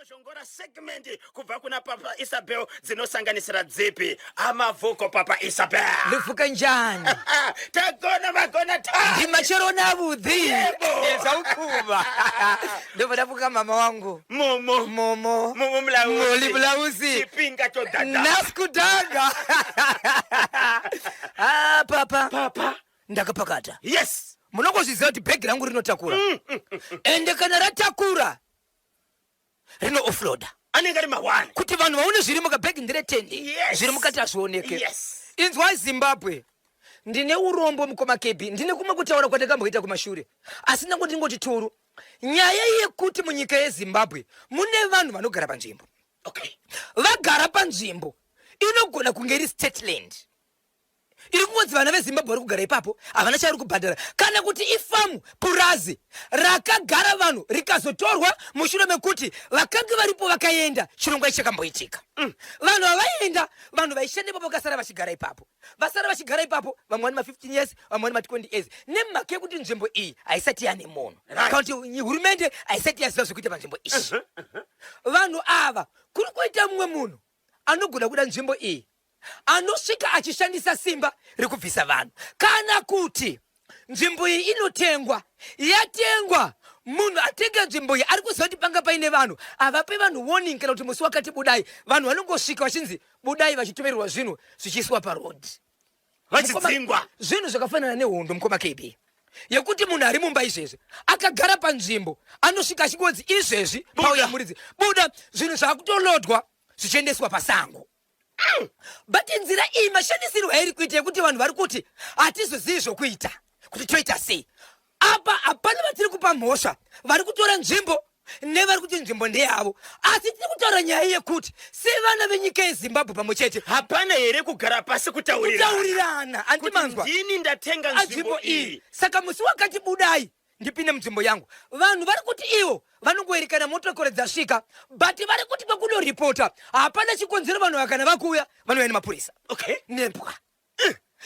Bhozhongora segment kubva kuna Papa Isabel dzinosanganisira dzipi? Amavhuko Papa Isabel. Lufuka njani? Tagona magona ta. Ndimachero navudhi. Yebo. Zvaukuma. Ndobva ndafuka mama wangu. Momo. Momo. Momo mlauzi. Moli mlauzi. Chipinga chodada. Naskudanga. Ah, papa. Papa. Ndakapakata. Yes. Munongozviziva kuti bhegi rangu rinotakura. Ende kana ratakura rino offloader. Anenge ari mahwani. Kuti vanhu vaone zviri mukabhegi nderetendi. Yes. Zviri mukati hazvioneke. Yes. Inzwai Zimbabwe. Ndine urombo mukoma Kebi, ndine kumwe kutaura kwandakamboita kumashure. Asi ndangoti ndingoti turu. Nyaya yekuti munyika yeZimbabwe mune vanhu vanogara panzvimbo. Okay. Vagara panzvimbo inogona kunge iri state land. Iri kungonzi vana veZimbabwe vari kugara ipapo havana chavari kubhadhara, kana kuti ifamu purazi rakagara vanhu rikazotorwa mushure mekuti vakange varipo vakaenda. Chirongwa ichi chakamboitika. Vanhu havaenda, vanhu vaishanda ipapo vakasara vachigara ipapo, vasara vachigara ipapo, vamwe vane ma15 years, vamwe vane ma20 years, nemhaka yekuti nzvimbo iyi haisati yane munhu. Right. Kana kuti hurumende haisati yaziva zvekuita panzvimbo iyi. Vanhu ava kuri kuita mumwe munhu anogona kuda nzvimbo iyi anosvika achishandisa simba rekubvisa vanhu, kana kuti nzvimbo iyi inotengwa, yatengwa munhu atenga nzvimbo iyi ari kuziva kuti panga paine vanhu, havape vanhu warning kana kuti musi wakati budai, vanhu vanongosvika vachinzi budai, vachitumirirwa zvinhu zvichiiswa paroad, vachidzingwa. Zvinhu zvakafanana nehondo mukoma KB, yekuti munhu ari mumba izvezvi akagara panzvimbo anosvika achingonzi izvezvi pauya muridzi buda, zvinhu zvakutolodwa zvichiendeswa pasango. But nzira iyi mashandisirwo airi kuita yekuti vanhu vari kuti hatizozivi zvokuita kuti toita sei apa, hapana vatiri kupa mhosva vari kutora nzvimbo nevari kuti nzvimbo ndeyavo, asi tiri kutaura nyaya yekuti sevana venyika yeZimbabwe pamwe chete hapana here kugara pasi kutaurirana? Kutaurirana, andimanzwa? Ndini ndatenga nzvimbo nzvimbo iyi, iyi, saka musi wakati budai ndipinde munzvimbo yangu. Vanhu vari kuti ivo vanongoerekana motokoro dzasvika, but vari kuti kwekunoripota hapana chikonzero. Vanhu vakana vakuuya vanouya nemapurisa nembwa,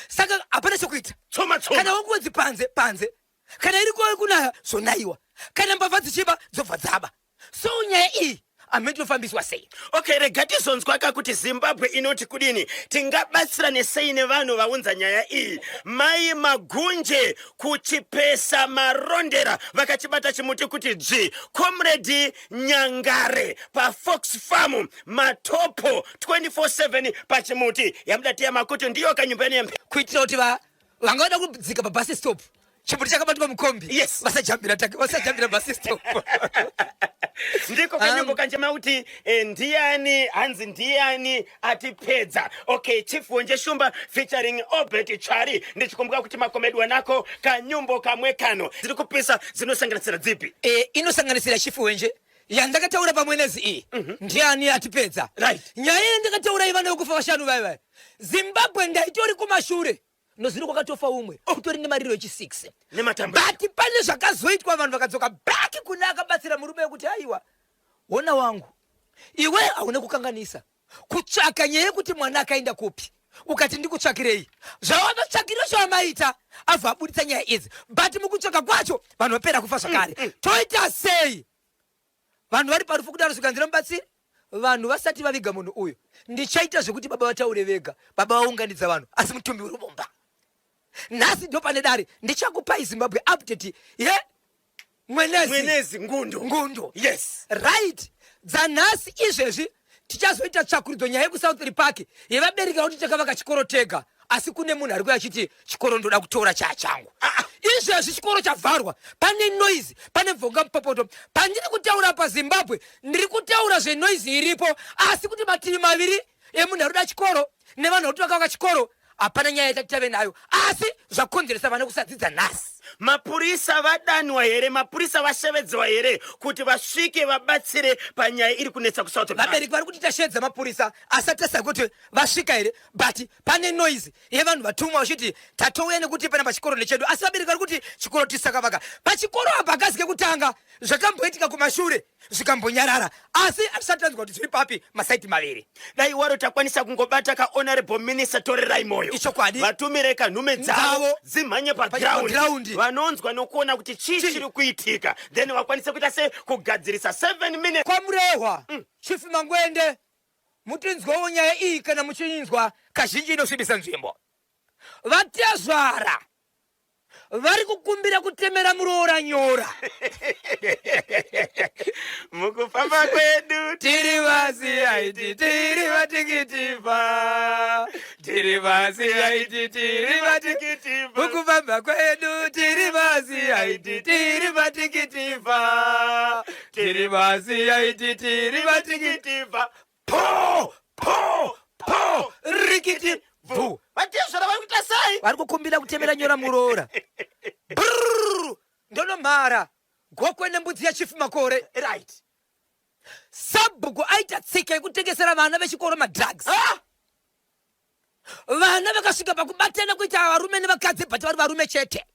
saka hapana chokuita. Tsoma tsoma. Kana wangonzi panze panze, kana iri kunaya zvonaiwa, kana mbavha dzichiba dzobva dzaba. So nyaya iyi hametofambiswa sei? Okay, rega tizonzwa ka kuti Zimbabwe inoti kudini, tingabatsirane sei nevanhu vaunza nyaya iyi. Mai Magunje kuchipesa Marondera vakachibata chimuti kuti dzvi. Comrade Nyangare paFox Farm Matopo 24/7 pachimuti yamudateya makuti ndiyo kanyumba yene. Kuitira kuti vanga vada kudzika pabus stop, chimuti chakabatwa mukombi. Yes. Vasajambira bus stop. Ndiko kanyumbo kanjema kuti ndiani, hanzi ndiani atipedza. Okay, Chief Wenje Shumba featuring Obert Chari, ndichikumbuka kuti makomedi wanako kanyumbo kamwe kano dziri kupisa dzinosanganisira dzipi? Inosanganisira Chief Wenje yandakataura pamwe nezi iyi, ndiani atipedza. Nyaya yandakataura ivana vekufa vashanu vai vai, Zimbabwe ndaitori kumashure nozvino kwakatofa umwe, kutori nemariro echi6 nematambo. But pane zvakazoitwa, vanhu vakadzoka back kune akabatsira murume wekuti aiwa, wona wangu, iwe hauna kukanganisa kutsvaka nyaya yekuti mwana akaenda kupi, ukati ndikutsvakirei, zvawavatsvakiro zvavamaita abva abuditsa nyaya idzi, but mukutsvaka kwacho vanhu vapera kufa zvakare. Toita sei? Vanhu vari parufu kudaro, zvikanzi mubatsiri, vanhu vasati vaviga munhu uyu, ndichaita zvekuti baba vataure vega. Baba vaunganidza vanhu, asi mutumbi uri mumba. Nhasi ndo pane dare, ndichakupai Zimbabwe update ye Mwenezi, Mwenezi Ngundu. Ngundu. Yes. Right, dzanhasi izvezvi tichazoita tsvakurudzo nyaya yekuSouth Park yevabereki vakuti takavaka chikoro tega, asi kune munhu ari kuya achiti chikoro ndoda kutora chaa changu. Izvezvi chikoro chavharwa, pane noise, pane mvonga mupopoto. Pandiri kutaura paZimbabwe ndiri kutaura zvenoise iripo, asi kuti mativi maviri emunhu ari kuda chikoro nevanhu vari kuti vakavaka chikoro, hapana nyaya yatati tave nayo, asi zvakonzeresa vana kusadzidza nhasi. Mapurisa vadanwa here? Mapurisa vashevedzwa here kuti vasvike vabatsire panyaya iri kunetsa kuSouth Park? Vabereki vari kuti tashevedza mapurisa, asi atasa kuti vasvika here, but pane noise yevanhu vatumwa vachiti tatouya nekuti pana pachikoro nechedu, asi vabereki vari kuti chikoro tisakavaka pachikoro apa. Akazi kekutanga, zvakamboitika kumashure zvikambonyarara. Asi hatisati tanzwa kuti zviri papi masaiti maviri. Dai waro takwanisa kungobata ka honorable minister Torerai Moyo. Ichokwadi. Vatumire kanhume dzavo Dzavo. dzimhanye paground. paground. Vanonzwa nokuona kuti chii Chii. chiri kuitika. Then vakwanise kuita se kugadzirisa 7 minutes. KwaMurehwa, Chief Mangwende, mutinzwewo nyaya iyi kana muchiinzwa kazhinji inosvibisa nzvimbo. Vatezvara vari kukumbira kutemera muroora nyora. Mukufamba kwedu tiri vasiyaiti tiri vatikitifa tiri vasiyaiti tiri vatikitifa mukufamba kwedu tiri vasiyaiti tiri vatikitifa tiri vasiyaiti tiri vatikitifa Po po po rikiti bvu. Vatezvara vari kuita sei? Vari kukumbira kutemera nyora muroora. Brrr, ndonomhara gokwe nembudzi yachief Makore. Right. Sabhuku aita tsika yekutengesera vana vechikoro madrugs. Ah! Vana vakasvika pakubatana kuita varume nevakadzi but vari varume chete.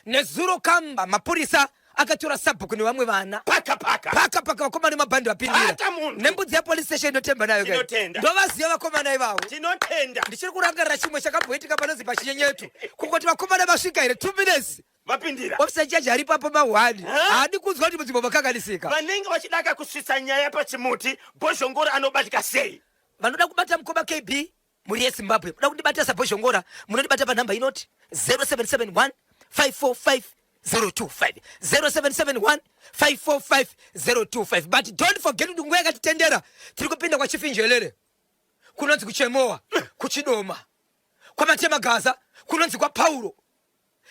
Nezuro kamba mapurisa akatora sabhuku nevamwe vana. Paka paka. Paka paka vakomana nemabhandi vapindira. Paka munhu. Nembudzi yepolice station inotemba nayo. Tinotenda. Ndovaziva vakomana ivavo. Tinotenda. Ndichiri kurangarira chimwe chakamboitika panonzi pachinyenyetu. Kungoti vakomana vasvika here 2 minutes. Vapindira. Officer charge aripo apo mahwani. Ha? Haadi kunzwa kuti munzvimbo makanganisika. Vanenge vachidaka kusvitsa nyaya pachimuti, Bhozhongora anobatika sei? Vanoda kubata mukoma KB mhuri yeZimbabwe muda kundibata saBhozhongora munondibata panhamba inoti 0771 545 025 0771 545 025 but don't forget kuti nguva yakatitendera tiri kupinda kwaChifinjelele kunonzi kuChemowa kuChidoma kwaMatemagaza kunonzi kwaPauro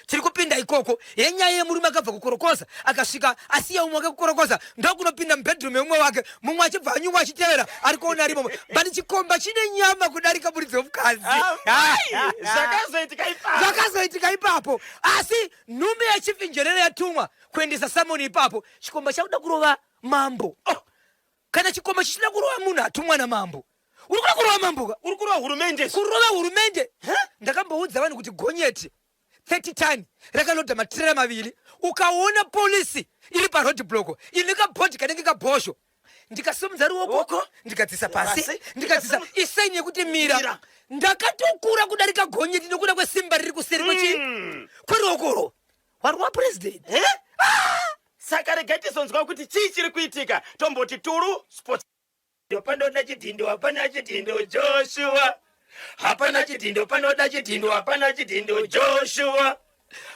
tiri kupinda ikoko yenyaya yemurume akabva kukorokoza akasvika asiya umwe wake kukorokoza ndokunopinda mubedroom yeumwe wake mumwe achibva anyumwa achitevera ari kuona arimo but chikomba chine nyama kudarika muridzi wemukadzi. Zvakazoitika ipapo. Zvakazoitika ipapo asi nhume yechifinjerere yatumwa kuendesa samoni ipapo chikomba chakuda kurova mambo. Oh, kana chikomba chichida kurova munhu atumwa namambo uri kuda kurova mambo ka? Uri kurova hurumende. Kurova hurumende. Ndakamboudza vanhu kuti gonyeti 30 ton rakaloda matirera maviri ukaona polisi iri paroad block ine kabhodhi kanenge kabhosho ndikasimudza ruoko ndikadzisa pasi ndikadzisa isaini yekuti mira. Ndakatokura kudarika gonyeti nokuda kwesimba riri kuseri kwechi kweruokoro warwa president. Ah! Saka regai tizonzwa kuti chii chiri kuitika. Tomboti turu sports. Panoda chidhindo, hapana chidhindo, Joshua. Hapana chidhindo, panoda chidhindo, hapana chidhindo, Joshua.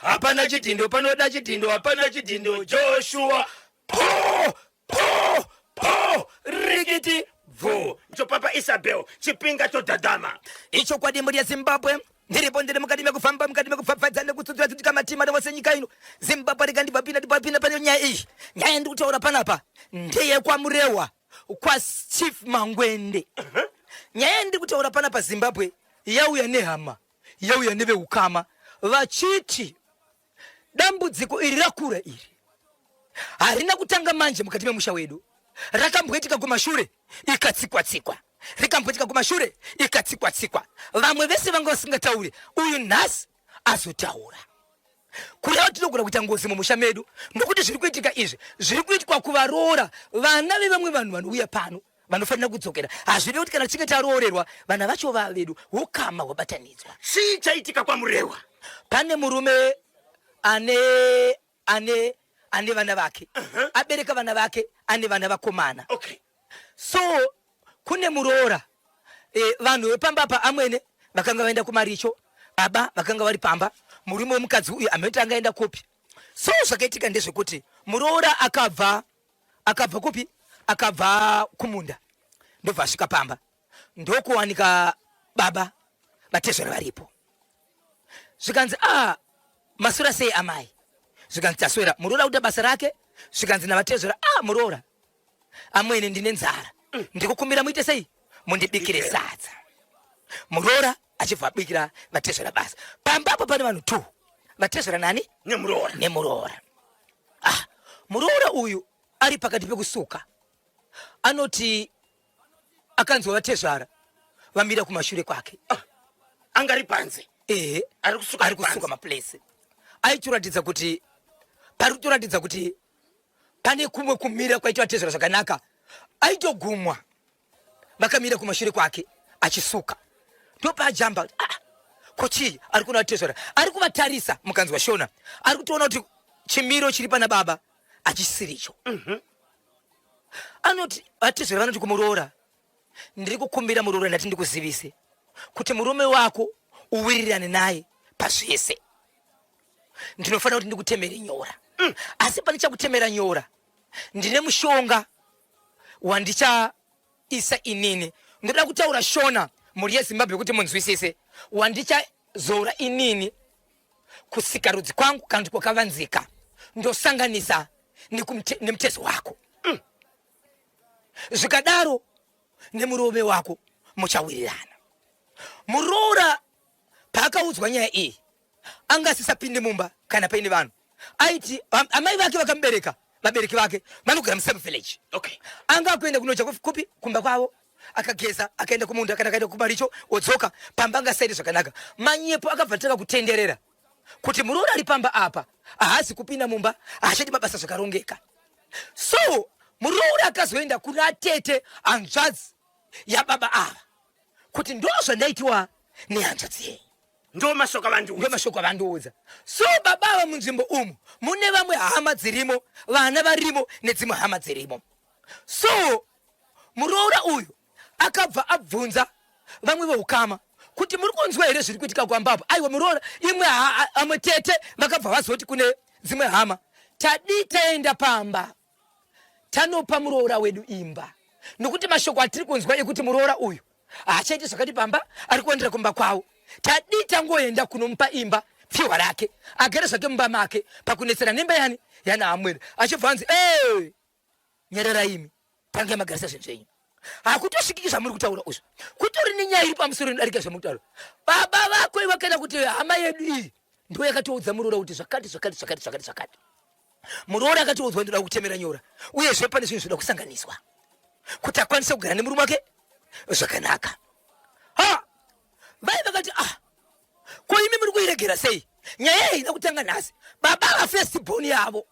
Hapana chidhindo, panoda chidhindo, hapana chidhindo, Joshua. Po po po rikiti bvu. Icho Papa Isabel chipinga chodhadhama. Ichokwadi mhuri yeZimbabwe ndiripo ndiri mukati mekufamba mukati mekupfapfadza nekutsudzura tsutika matima nevose nyika ino Zimbabwe rikandibvapinda ndibvapinda pane nyaya iyi. Nyaya yandiri kutaura panapa ndeyekwaMurehwa kwaChief Mangwende. Nyaya yandiri kutaura panapa Zimbabwe yauya nehama yauya neveukama vachiti dambudziko iri rakura iri harina kutanga manje mukati memusha wedu, rakamboitika kumashure ikatsikwa-tsikwa, rikamboitika kumashure ikatsikwa-tsikwa. Vamwe vese vanga vasingatauri, uyu nhasi azotaura. Kureva tinogona kuita ngozi mumusha medu nokuti zviri kuitika izvi zviri kuitwa kuvaroora vana vevamwe vanhu vanouya pano vanofanira kudzokera. Hazvirevi kuti kana tichinge taroorerwa vana vacho vavedu, ukama hwabatanidzwa. Chii chaitika kwaMurehwa? Pane murume ane ane ane vana vake, abereka vana vake, ane vana vakomana. So kune muroora vanhu vepamba pa amwene vakanga vaenda kumaricho, baba vakanga vari pamba, murume wemukadzi uyu amheti angaenda kupi. So zvakaitika ndezvekuti muroora akabva akabva kupi, akabva kumunda ndobva asvika pamba ndokuwanika baba vatezvara varipo. Zvikanzi a maswera sei amai? Zvikanzi taswera. Muroora kuita basa rake. Zvikanzi navatezvara, a muroora amwene ndine nzara, ndikukumbira muite sei mundibikire sadza. Muroora achibva abikira vatezvara basa. Pamba apo pane vanhu 2, vatezvara nani? Nemuroora. Nemuroora. Ah, muroora uyu ari pakati pekusuka anoti akanzwa vatezvara vamira kumashure kwake. Ah, angari panze. Ehe, ari kusuka, ari kusuka maplace. Aitoratidza kuti pari kutoratidza kuti pane kumwe kumira kwaitwa vatezvara zvakanaka. Aitogumwa vakamira kumashure kwake achisuka. Ndopaajamba kuti ah, ko chii ari kuona vatezvara ari kuvatarisa mukanzwa Shona ari kutoona kuti chimiro chiri pana baba achisiricho. Anoti vatezvara vanoti kumuroora, ndiri kukumbira muroora ndati ndikuzivise kuti murume wako uwirirane naye pazvese. Ndinofanira kuti ndikutemere nyora. Asi pane chakutemera nyora ndine mushonga wandichaisa inini. Ndoda kutaura Shona mhuri yeZimbabwe kuti munzwisise. Wandichazora inini kusikarudzi kwangu kana kuti kwakavanzika, ndosanganisa nemutezo wako. Zvikadaro nemurume wako muchawirirana. Muroora paakaudzwa nyaya iyi anga asisapinde mumba kana paine vanhu. Aiti amai vake vakamubereka, vabereki vake vanogara musame village. Anga akuenda kunoja kupi kumba kwavo, akageza akaenda kumunda kana akaenda kumaricho odzoka pamba, anga asaite zvakanaka. Manyepo akabva atanga kutenderera kuti muroora ari pamba apa haazi kupinda mumba, haachadi mabasa zvakarongeka. So muroora akazoenda kuna tete hanzvadzi yababa ava kuti ndo zvandaitiwa nehanzvadzi yenyu. Ndo mashoko avandiudza. Ndo mashoko avandiudza. So baba ava munzvimbo umu mune vamwe hama dzirimo, vana varimo nedzimwe hama dzirimo. So muroora uyu akabva abvunza vamwe veukama kuti muri kunzwa here zviri kuitika kwambapo? Aiwa muroora, imwe amwe tete vakabva vazoti kune dzimwe hama, tadii taenda pamba tanopa muroora wedu imba, nokuti mashoko atiri kunzwa ekuti muroora uyu haachaiti zvakati pamba, ari kuendera kumba kwavo. Tadii tangoenda kunomupa imba pfihwa rake agere zvake mumba make pakunetsera nemba yani yana amwene. Achibva anzi ee nyarara imi, tange magarisa zvinhu zvenyu, hakutosvikiki zvamuri kutaura izvo, kutori nenyaya iri pamusoro inodarika zvamuri kutaura. Baba vako iwe kana kuti hama yedu iyi ndo yakatoudza muroora kuti zvakati zvakati zvakati zvakati zvakati. Muroora akatoudzwa ndoda kutemera nyora, uyezve pane zvinhu zvinoda kusanganiswa kuti akwanise kugara nemurume wake zvakanaka. Ha, vai vakati ah, ko imi muri kuiregera sei nyaya iyi ida kutanga nhasi? Baba vafirst born yavo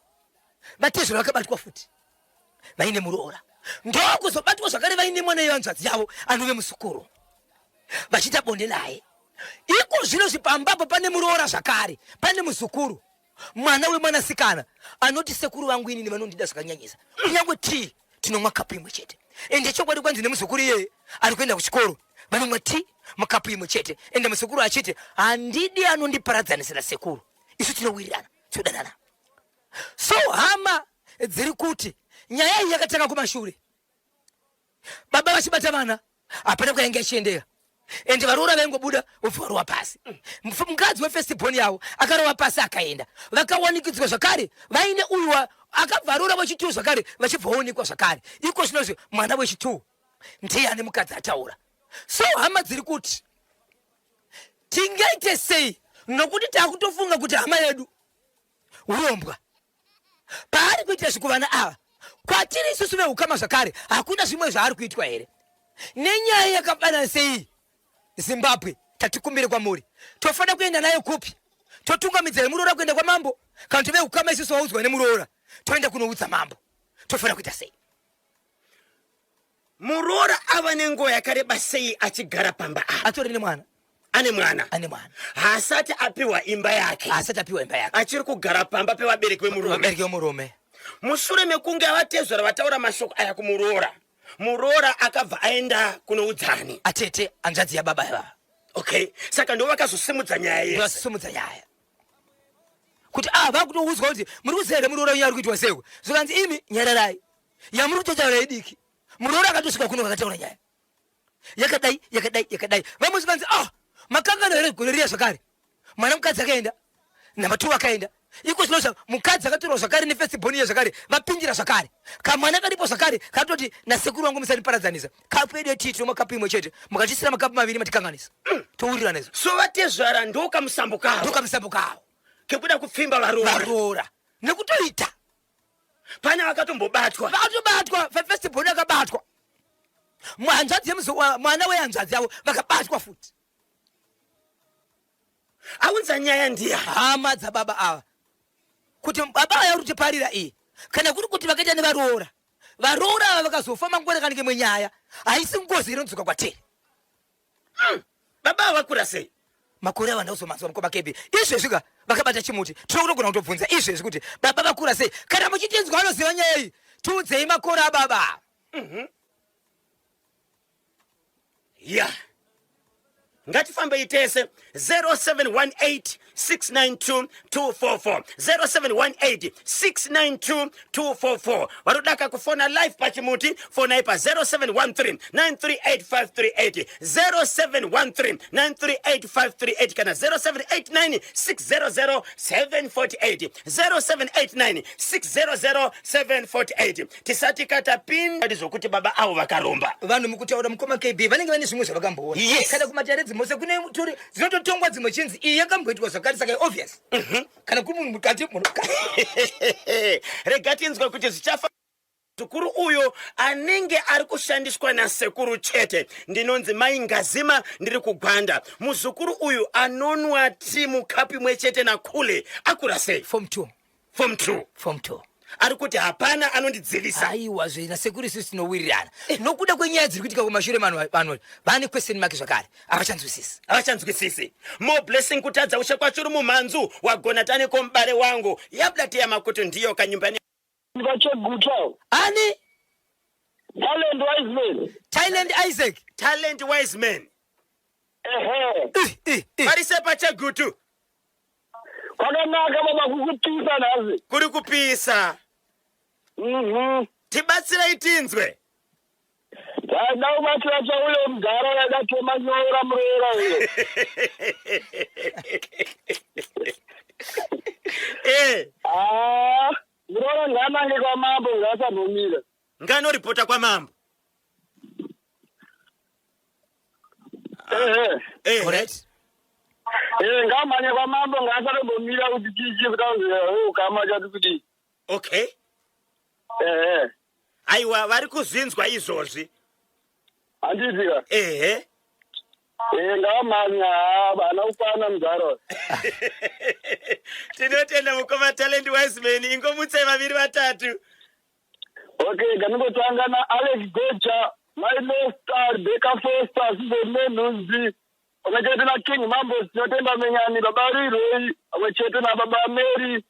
vatezvera vakabatwa futi vaine muroora, ndokuzobatwa zvakare vaine mwana yehanzvadzi yavo anove musukuru, vachiita bonde naye. Iko zvino zvipambapo pane muroora zvakare pane muzukuru, mwana wemwanasikana anoti sekuru vangu inini vanondida zvakanyanyisa, kunyange tii tinomwa kapu imwe chete. Ende chokwadi kwanzi nemuzukuru iyeye ari kuenda kuchikoro vanomwa tii mukapu imwe chete, ende muzukuru achiti handidi anondiparadzanisira sekuru, isu tinowirirana tinodanana. So hama dziri kuti nyaya iyi yakatanga kumashure, baba vachibata vana hapana kwainge achiendera, ende varoora vaingobuda vobva varova pasi. Mukadzi wefirst born yavo akarova pasi akaenda, vakawanikidzwa zvakare vaine uyu akabva aroora wechituu zvakare, vachibva vaonekwa zvakare. Iko zvinozvi mwana wechituu ndiye ane mukadzi ataura. So hama dziri kuti tingaite sei, nokuti takutofunga kuti hama yedu urombwa paari kuita izvi kuvana ava, kwatiri isusu veukama zvakare hakuna zvimwe zvaari kuitwa here? Nenyaya yakafanana sei Zimbabwe tatikumbire kwamuri, tofanira kuenda nayo kupi? Totungamidza yemuroora kuenda kwamambo, kana kuti veukama isusu vaudzwa nemuroora toenda kunoudza mambo? Tofanira kuita sei? Muroora ava nenguva yakareba sei achigara pamba apa? Atori nemwana. Ane mwana. Ane mwana. Haasati apiwa imba yake. Haasati apiwa imba yake. Achiri kugara pamba pevabereki vemurume. Vabereki vemurume. Mushure mekunge avatezvara vataura mashoko aya kumuroora, muroora akabva aenda kunoudzani? Atete, hanzvadzi yababa ivava. Okay, saka ndo vakazosimudza nyaya yese. Vasimudza nyaya kuti ah, vakutoudzwa kuti muri kuziva here muroora wenyu ari kuitwa seiko? Zvikanzi imi nyararai, yamuri kutotaura idiki. Muroora akatosvika kuno akataura nyaya yakadai yakadai yakadai. Vamwe zvikanzi ah, makangano here gore riya zvakare mwana mukadzi akaenda namba 2 akaenda iko zvino mukadzi akatorwa zvakare nefirst born iye zvakare vapindira zvakare kamwana karipo zvakare katoti nasekuru vangu musandiparadzanisa, kapu yedu yetii tinomwa kapu imwe chete, mukatisira makapu maviri matikanganisa, towirirana izvo. So vatezvara ndokamusambo kavo. Ndokamusambo kavo kekuda kupfimba varoora. Varoora nekutoita pane vakatombobatwa. Vakatobatwa, first born akabatwa, hanzvadzi mwana wehanzvadzi yavo vakabatwa futi. Aunza nyaya ndiya hama dzababa ava kuti baba aya uri kutiparira iyi, kana kuri kuti vakaita nevaroora Varoora ava vakazofa mangwana kanenge imwe nyaya haisi ngozi inodzoka kwatiri. Baba vakura sei? Makore ava ndakuzomanzwa mukoma KB. Izvezvi ka vakabata chimuti. Tiri kutogona kutobvunza izvezvi kuti baba vakura sei. Kana muchitinzwa vanoziva nyaya iyi, tiudzei makore ababa. Ya, ngatifambei tese. 0718 692 244, 0718 692 244. Vanodaka kufona live pachimuti, fonai pa 0713 938 538, 0713 938 538 kana 0789 600 748, 0789 600 748. Tisati katapinda zvokuti baba avo vakaromba. Vanhu mukutaura, mukoma KB, vanenge vane zvimwe zvavakamboona. Kana kumatare dzimose kune tori dzinototongwa dzimwe chinzi iyi yakamboitwa zvakati, saka obvious kana kuri munhu mukati munhu. Rega tinzwe kuti zvichafa. Muzukuru uyo anenge ari kushandiswa nasekuru chete. Ndinonzi Mai Ngazima, ndiri kuGwanda. Muzukuru uyu anonwa tii mukapu imwe chete nakule akura sei? Form 2. Form 2. Form 2. Ari kuti hapana anondidzivisa. Aiwa zve, nasekuru isusu tinowirirana. Nokuda kwenyaya dziri kuitika kumashure, vanhu vane question mark zvakare, havachanzwisisi. Havachanzwisisi. More blessing kutadza ushe kwachuru mumhanzu wagona tane komubare wangu yablateya makutu ndiyo kanyumba. VaCheguta. Ani? Talent Wiseman. Talent Isaac. Talent Wiseman. Ehe. Eh, eh, eh. Parise paChegutu. Kwakanaka baba, kukupisa nhasi. Kuri kupisa. Tibatsirei tinzwe. Ndaida kubatsira chauyo mudhara yakatema nyora muroora uyo. Ah, muroora ngaanange kwamambo, ngaasambomira. Nganoripota kwamambo. Ehe. Alright. Eh, ngaamhanye kwamambo, ngaasatombomira kuti chichi kuti anzi ukama chati kudii. Okay. Ehe. Aiwa, vari kuzvinzwa izvozvi. Handiti ka? Ehe. Eh, ngaamhanya, haana kukwana mudhara. Tinotenda mukoma Talent Wiseman, ingomutsai vaviri vatatu. Okay, ngandingotanga naAlex Gocha, Mailesta, Rebecca Foster, Susan Menhunzi, pamwe chete naKing Mambo Tinotenda Menyani, Baba Riroi, pamwe chete naBaba Mary,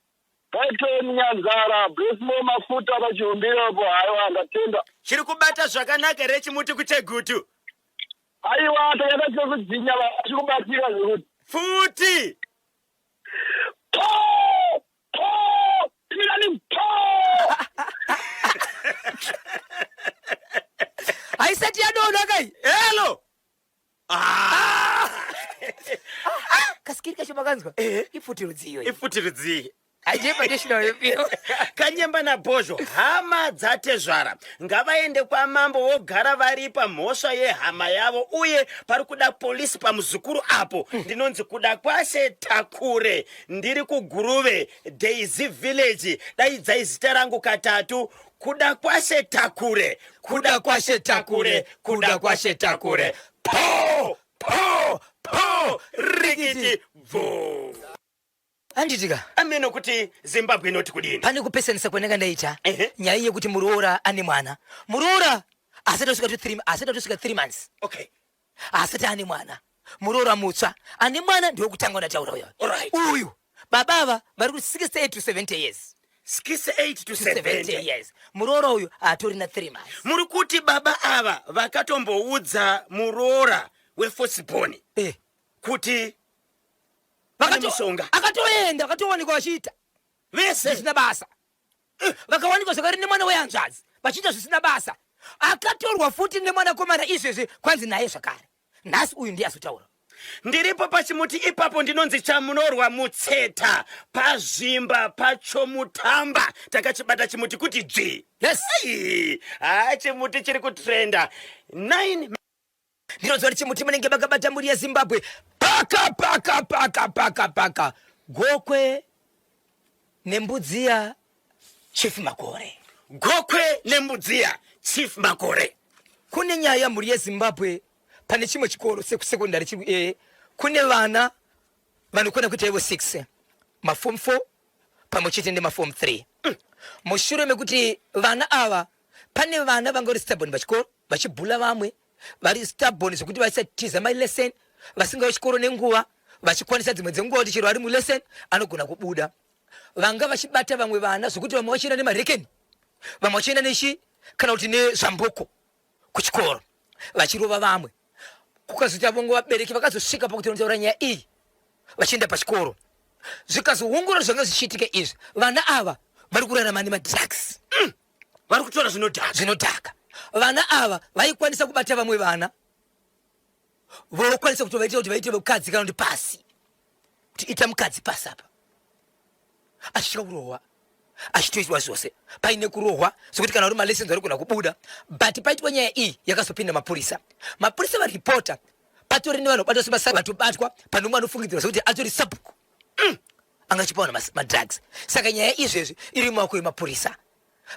Python Nyanzara, Blessmo Mafuta pachiumbiro. Haiwa, ndatenda. Chiri kubata zvakanaka here chimuti kuChegutu? Aiwa, takaita chekudzinya, vachikubatsira zvekuti. Futi. Po! Po! Imirani po! Haisati yadonha kai. Hello. Ah. Kasikiri kacho makanzwa? Ipfuti rudziyo. Ipfuti rudzii? Hajepa national yepio. Kanyemba naBhozho, hama dzatezvara ngavaende kwamambo vogara varipa mhosva yehama yavo, uye pari kuda polisi pamuzukuru apo. Ndinonzi Kuda Kwashe Takure, ndiri kuGuruve Daisy Village. Daidzai zita rangu katatu: Kuda Kwashe Takure, Kuda Kwashe Takure, Kuda Kwashe Takure. Po po po, rikiti bvu. Anditika. Ameno kuti Zimbabwe inoti kudini. Pane kupesanisa kwandanga ndaita. Ehe. Nyaya yekuti muroora ane mwana, muroora asati asvika to 3, asati atosvika 3 months asati ane mwana. Muroora mutsva ane mwana ndewekutanga ndataura uyo. Uyu baba ava vari ku 68 to 70 years. 68 to to 70 70 years. Muroora uyu hatori na 3 months. Muri kuti baba ava vakatomboudza muroora wefirstborn kuti pane mishonga? Akatoenda, vakatowanikwa vachiita vese zvisina basa. Vakawanikwa zvakare nemwana wehanzvadzi vachiita zvisina basa. Akatorwa futi nemwanakomana izvezvi, kwanzi naye zvakare nhasi uyu ndiye azotaura. Ndiripo pachimuti ipapo. Ndinonzi Chamunorwa Mutseta, pazvimba pachomutamba. Takachibata chimuti kuti dzvi. Yes. Ai, ha, chimuti chiri kutrenda 9. Ndinoziva kuti chimuti munenge makabata, mhuri yeZimbabwe. Paka paka paka paka paka, Gokwe neMbudziya, Chief Makore. Gokwe neMbudziya, Chief Makore. Kune nyaya, mhuri yeZimbabwe. Pane chimwe chikoro sekusekondari chiri kune vana vanokwana kuita ivo 6, maform 4 pamwe chete nemaform 3. Mushure mekuti vana ava Pane vana vanga vari stubborn pachikoro, vachibhula vamwe, vari stubborn zvekuti vaisatiza malesson, vasingauyi chikoro nenguva, vachikwanisa dzimwe dzenguva kuti chero ari mulesson anogona kubuda. Vanga vachibata vamwe vana zvekuti vamwe vachienda nemarekeni, vamwe vachienda nechi kana kuti nezvamboko kuchikoro vachirova vamwe. Kukazoita vamwe vabereki vakazosvika pakuti vanotaura nyaya iyi vachienda pachikoro, zvikazoongorora zvanga zvichiitika izvi, vana ava vari kurarama nemadrugs. Vari kutora zvinodhaka. Zvinodhaka. Vana ava vaikwanisa kubata vamwe vana vokwanisa kuti vaite kuti vaite mukadzi kana kuti pasi, kuti ita mukadzi pasi apa, achitya kurohwa, achitoitwa zvose paine kurohwa sokuti kana uri malessons vari kugona kubuda. But paitwa nyaya iyi yakazopinda mapurisa, mapurisa varipota patori nevanhu vabatwa sebasa, vatobatwa pane umwe anofungidzirwa sekuti atori sabhuku anga achipa vanhu madrugs. Saka nyaya izvezvi iri mumaoko emapurisa.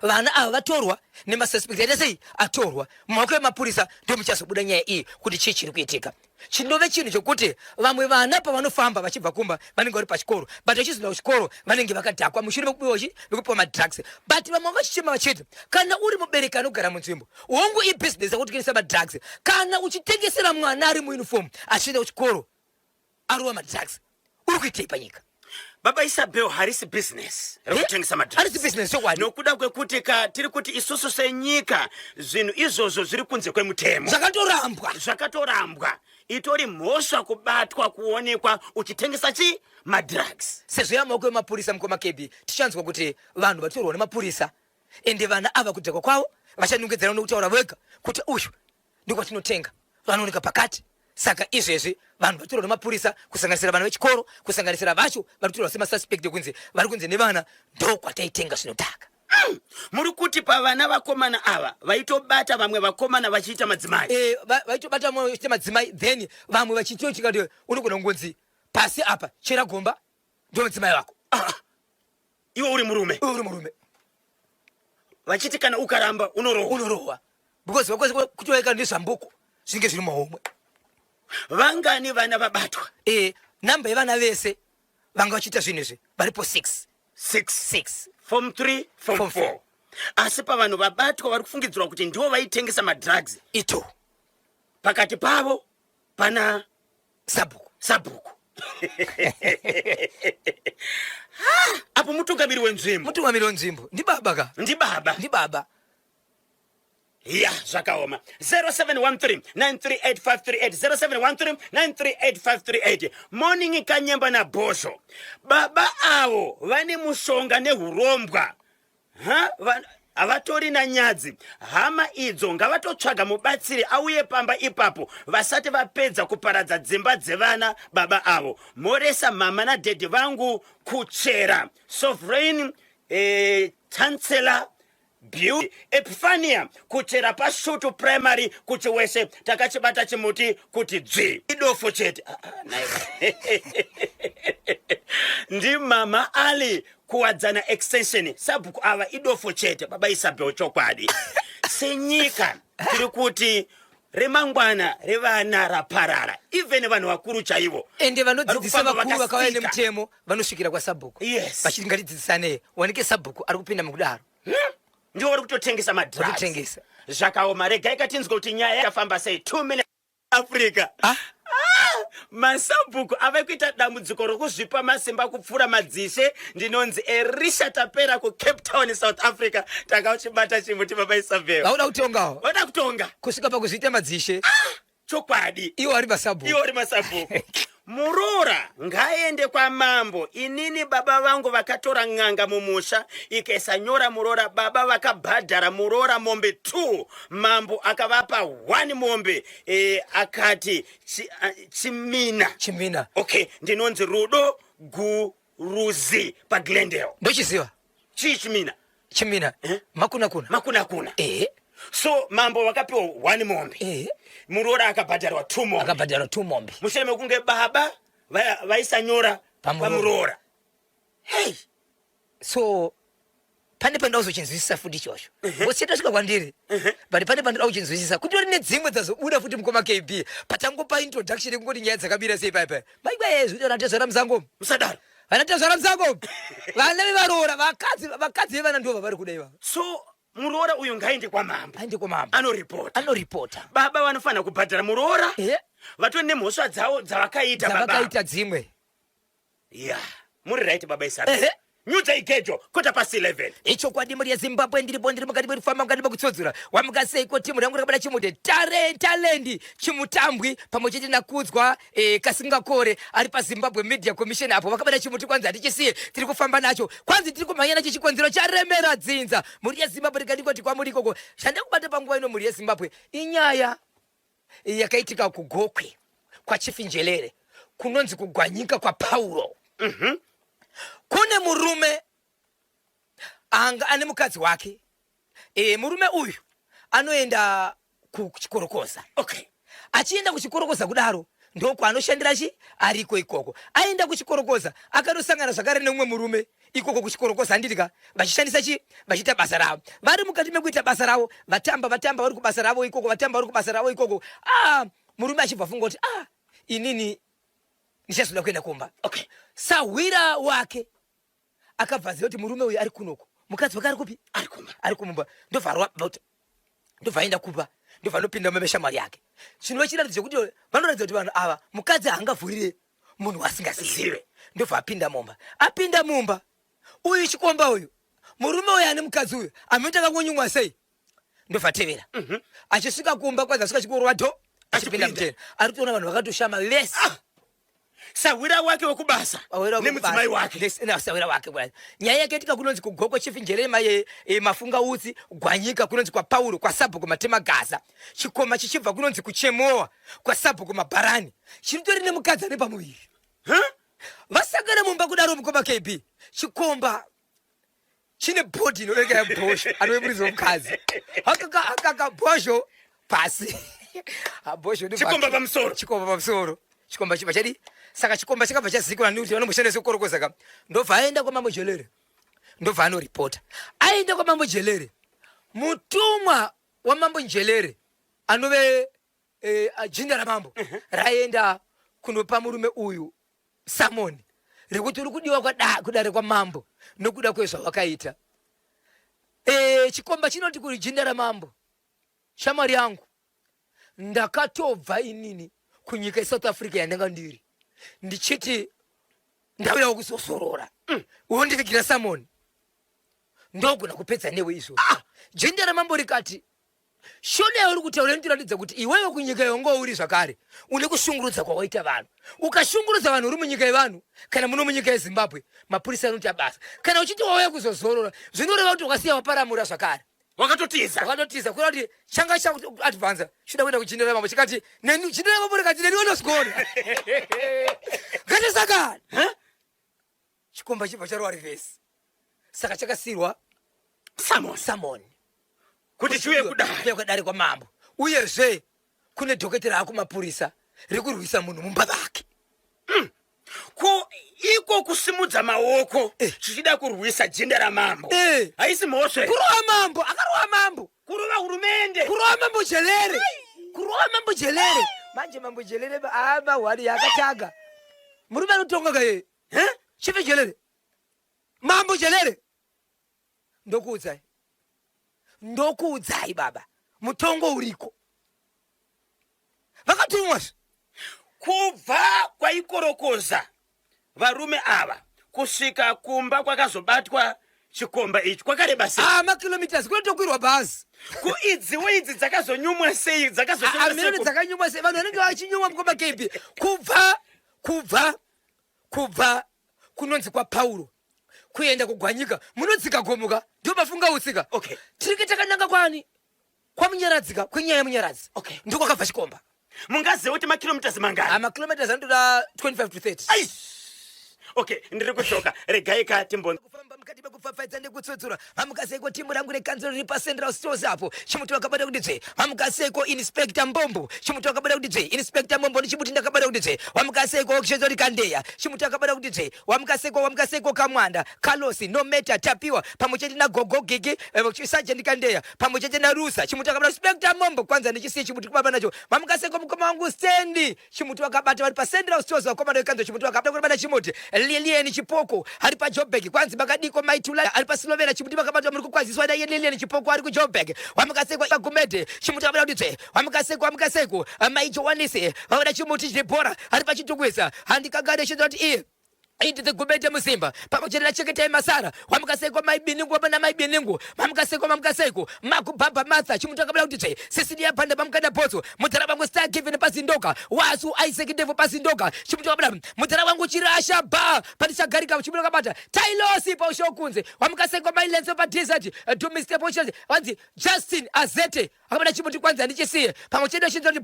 Vana ava vatorwa nemasuspect aita sei atorwa mumaoko emapurisa, ndo muchazobuda nyaya iyi kuti chii chiri kuitika. Chinove chinhu chokuti vamwe vana pavanofamba vachibva kumba vanenge vari pachikoro, but vachizoenda kuchikoro vanenge vakadhakwa mushure mekupiwa chi mekupiwa madrugs. But vamwe vachichema vachiti kana uri mubereki anogara munzvimbo, hongu ibhizinesi yakutengesa madrugs, kana uchitengesera mwana ari muuniform achienda kuchikoro arova madrugs, uri kuitei panyika? Baba Isabel, harisi business rekutengesa madrugs. Harisi business chokwadi. Nokuda kwekuti ka tiri kuti isusu senyika zvinhu izvozvo zviri kunze kwemutemo, zvakatorambwa, zvakatorambwa. Itori mhosva kubatwa kuonekwa uchitengesa chi madrugs. Sezvo yamaoko emapurisa, mukoma KB, tichanzwa kuti vanhu vatorwa nemapurisa, ende vana ava kudhakwa kwavo vachanongedzera nokutaura vega kuti uyu ndokwatinotenga, vanooneka pakati. Saka izvezvi vanhu vatorwa nemapurisa, kusanganisira vana vechikoro, kusanganisira vacho vari kutorwa semasuspect ekunzi vari kunzi nevana ndokwataitenga zvinodhaka. Muri kuti pavana vakomana ava vaitobata vamwe vakomana vachiita madzimai? Vaitobata vamwe vachiita madzimai, then vamwe vachitoitika kuti unogona kungonzi pasi apa chera gomba ndo mudzimai wako. Iwe uri murume. Iwe uri murume. Vachiti kana ukaramba unorohwa. Unorohwa. Because vakwanisa kutoeka nezvambuko zvinenge zviri muhomwe. Vangani vana vabatwa? Namba yevana vese vanga vachiita zvinhu izvi varipo 6. 6. 6. Form 3, form Form 4. 4. Asi pavanhu vabatwa vari kufungidzirwa kuti ndivo vaitengesa madrugs, ito pakati pavo pana sabhuku. Sabhuku. Ha, apo mutungamiri wenzvimbo. Mutungamiri wenzvimbo ndibaba ka? Ndibaba. Ndibaba. Ya, zvakaoma. 0713 938538, 0713 938538. Morning Kanyemba naBhosvo. Baba avo vane mushonga nehurombwa. Ha, havatorina nyadzi hama idzo, ngavatotsvaga mubatsiri auye pamba ipapo vasati vapedza kuparadza dzimba dzevana baba avo. Moresa mama nadhedhi vangu kuchera sovereign chancellor Bill Epiphania kuchera paShutu Primary kuChiweshe, takachibata chimuti kuti dzvi, idofo chete. Ndimama Ali Kuwadzana Extension, sabhuku ava idofo chete. Baba Isabel, chokwadi senyika tiri kuti remangwana revana raparara, even vanhu vakuru chaivo. Ende vanodzidzisa Vari kufamba vakuru vakauya vakasika. nemutemo vanosvikira kwasabhuku vachiti ngatidzidzisanei, wanike sabhuku ari kupinda mukudaro. Ndivo vari kutotengesa madrugs. Kutotengesa. Zvakaoma. Regai katinzwe kuti nyaya yakafamba sei. 2 minutes Africa. Masabhuku ave kuita dambudziko rokuzvipa masimba kupfuura madzishe. Ndinonzi Erisha Tapera kuCape Town, South Africa. Takachibata chimuti, baba Isabel. Vauda kutongawo. Vauda kutonga. Kusvika pakuzviita madzishe. Chokwadi. Iwo ari masabhuku. Iwo ari masabhuku. Muroora ngaende kwamambo. Inini baba vangu vakatora n'anga mumusha ikaisa nyora muroora. Baba vakabhadhara muroora mombe 2, mambo akavapa 1 mombe, akati chimina. Chimina. Okay, ndinonzi Rudo Guruzi paGlendale. Ndochiziva. Chii chimina? Chimina. Makuna kuna. Makuna kuna. So mambo vakapiwa 1 mombe. Muroora akabhadharwa 2 mombe. Akabhadharwa 2 mombe. Mushure mekunge baba vaisanyora Pamuroora. pamuroora. Hey. So pane pandoda kuzochinzwisisa futi ichocho. Ngosi tasvika kwandiri. But pane pandoda kuchinzwisisa. Kutori nedzimwe dzazobuda futi mukoma KB. Patangopa introduction yekungoti nyaya dzakamira sei paya paya. Maigwa yezvi kuti vanatezvara musango. Musadaro. Vanatezvara musango. Vana vevaroora, vakadzi vevana ndivo vavari kuda ivava. So Muroora uyu ngaende kwamambo. Aende kwamambo. Anoripota. Anoripota. Baba vanofanira kubhadhara muroora. Eh. Vatori nemhosva dzavo dzavakaita baba. Dzavakaita dzimwe. Ya. Muri right baba Isabel. Ehe. Nyudza igejo 11:15. Ichokwadi mhuri yeZimbabwe, ndiripo, ndiri mukati mekufamba, mukati mekutsodzora. Wamuka seiko timu rangu rakabata chimuti tare talendi chimutambwi pamwe chete nakudzwa e, kasingakore ari paZimbabwe Media Commission apo vakabata chimuti kwanzi hatichisiye, tiri kufamba nacho, kwanzi tiri kumhanya nacho, chikonzero charemera dzinza. Mhuri yeZimbabwe, rikandikoti kwamuri ikoko. Chandakubata panguva ino mhuri yeZimbabwe inyaya yakaitika kuGokwe kwaChief Njelere kunonzi kugwanyika kwaPauro. Kune murume anga ane mukadzi wake. Murume uyu anoenda kuchikorokoza. Achienda kuchikorokoza kudaro ndokwaanoshandira chi ariko ikoko. Aenda kuchikorokoza akanosangana zvakare neumwe murume ikoko kuchikorokoza, handitika, vachishandisa chi vachiita basa ravo. Vari mukati mekuita basa ravo, vatamba vatamba vari kubasa ravo ikoko, vatamba vari kubasa ravo ikoko. Murume achibva afunga kuti inini ndichazoda kuenda kumba. Sahwira wake akabva aziva kuti murume uyu ari kunoko, mukadzi wake ari kupi? Ari kumba. Ari kumba. Ndobva ndobva aenda kuba, ndobva anopinda mumba meshamwari yake. Chinova chiratidzo chekuti vanoratidza kuti vanhu ava mukadzi haangavhurire munhu wasingazive. Ndobva apinda mumba. Apinda mumba uyu chikomba uyu, murume uyu ane mukadzi uyu amene takangonyumwa sei, ndobva atevera. Achisvika kumba kwanzi asvika chikorwa do achipinda mutena, ari kutoona vanhu vakatoshama vese. Sahwira wake wekubasa nemudzimai wake. Sahwira wake bwana. Nyaya yakaitika kunonzi kuGokwe Chief Njelere maye mafunga utsi Gwanyika kunonzi kwaPauro kwasabhuku Matema Gaza. Chikoma chichibva kunonzi kuChemoa kwasabhuku Mabharani. Chiritori nemukadzi ane pamuviri. Huh? Vasangana mumba kudaro mukoma KB. Chikomba chine bhodhi inorekera bhosho anove muridzi wemukadzi. Hakaka hakaka bhosho pasi. Bhosho Chikomba pamusoro. Chikomba pamusoro. Chikomba chibva chadi. Saka chikomba chakabva chazikwa nekuti vanomboshandisa kukorokoza ka. Ndobva aenda kwaMambo Jelere. Ndobva anoripota. Aenda kwaMambo Jelere. Mutumwa waMambo Njelere anove jinda ramambo raenda kunopa murume uyu samoni rekuti uri kudiwa kudare kwamambo nokuda kwezvawakaita. Chikomba chinoti kuri jinda ramambo, shamwari yangu, ndakatobva inini kunyika yeSouth Africa yandanga ndiri ndichiti ndauyawo kuzozorora, wondivigira samoni, ndogona kupedza newe izvo. Jinda ramambo rikati shona yauri kutaura inotiratidza kuti iwewe kunyika yawanga uri zvakare une kushungurudza kwawaita vanhu. Ukashungurudza vanhu uri munyika yevanhu kana muno munyika yeZimbabwe, mapurisa anoita basa. Kana uchiti wauya kuzozorora, zvinoreva kuti wakasiya waparamura zvakare. Wakatotiza. Wakatotiza, kureva kuti changa chakuadvanza chida kuenda kuchinda ramambo, chikati neni chinda ramambo rikati neni wandozigona ngatisakana. Chikomba chibva charova rivhesi, saka chakasirwa Samoni. Samoni kuti chiuye kudare. Kuuya kudare kwamambo. Uyezve kune dhokotera akumapurisa rekurwisa munhu mumba vake. Ko iko kusimudza maoko chichida kurwisa jinda ramambo haisi mhosva? Kurova mambo, akarova mambo. Kurova hurumende. Kurova Mambo Jelere. Kurova Mambo Jelere. Manje Mambo Jelere amahwani yakatanga. Murume anotonga kaye. Chief Jelere. Mambo Jelere. Ndokuudzai. Ndokuudzai baba. Mutongo uriko. Vakatumwa. Kubva kwaikorokoza varume ava kusvika kumba kwakazobatwa chikomba ichi kwakareba sei? Makilometers, kunotokwirwa bhazi. Ko idziwo idzi dzakazonyumwa sei? Dzakazonyumwa dzakanyumwa sei? Vanhu vanenge vachinyumwa mukoma KB. Kubva kunonzi kwaPauro kuenda kuGwanyika munodzika gomuka, ndio mafunga utsika. Tirike takananga kwani kwaMunyaradzika, kwenyaya yeMunyaradzi. Ndiko kwakabva chikomba. Mungaziva kuti makilometers mangani? Makilometers anotoda 25 to 30. Ai! Okay, ndiri kudzoka, regai ka timbo kufamba mukati mekupfapfaidza nekutsutsura. Mamukaseiko timu rangu rekanzuro riri paCentral Stores apo, chimuti wakabata kuti dzve. Mamukaseiko Inspector Mbombo, chimuti wakabata kuti dzve. Inspector Mbombo nechimuti ndakabata kuti dzve. Wamukaseiko Okshezori Kandeya, chimuti wakabata kuti dzve. Wamukaseiko, wamukaseiko Kamwanda Carlos Nometa Tapiwa pamwe chete naGogo Gigi, Sergeant Kandeya pamwe chete naRusa, chimuti wakabata. Inspector Mombo kwanza ndichisiye chimuti kubaba nacho. Mamukaseiko mukoma wangu Stanley, chimuti wakabata. Vari paCentral Stores vakomana vekanzuro, chimuti wakabata kubata chimuti. Lilian Chipoko ari paJobek, kwanzi makadiko Maitula ari paSilovera, chimuti makabatwa muri kukwaziswa naye Lilian Chipoko ari kuJobek, wamukasekwa Gumede, chimuti akabata kuti tsve, wamukasekwa wamukasekwa Mai Johanisi vaona chimuti chine bhora ari paChitungwiza, handikangane chinzwa kuti iye Edith Gumede Musimba pamwe chete naChengetai Masara, wamukasekwa Mai Biningu vamwe naMai Biningu, mamukasekwa mamukasekwa Makubhabha Martha, chimuti akabata kuti tsve, Cecilia Banda pamukanda Botso, mudhara vangu Star Given Pazindoga, Wasu Isaac Ndevo Pazindoga, chimuti akabata mudhara wangu Chirasha Ba Patichagarika, chimuti akabata Tailosi paushokunze, wamukasekwa Mai Lenso paDesert, Dumister Pochezi, vanzi Justin Azete akabata chimuti kwanzi handichisiye, pamwe chete chinzwa kuti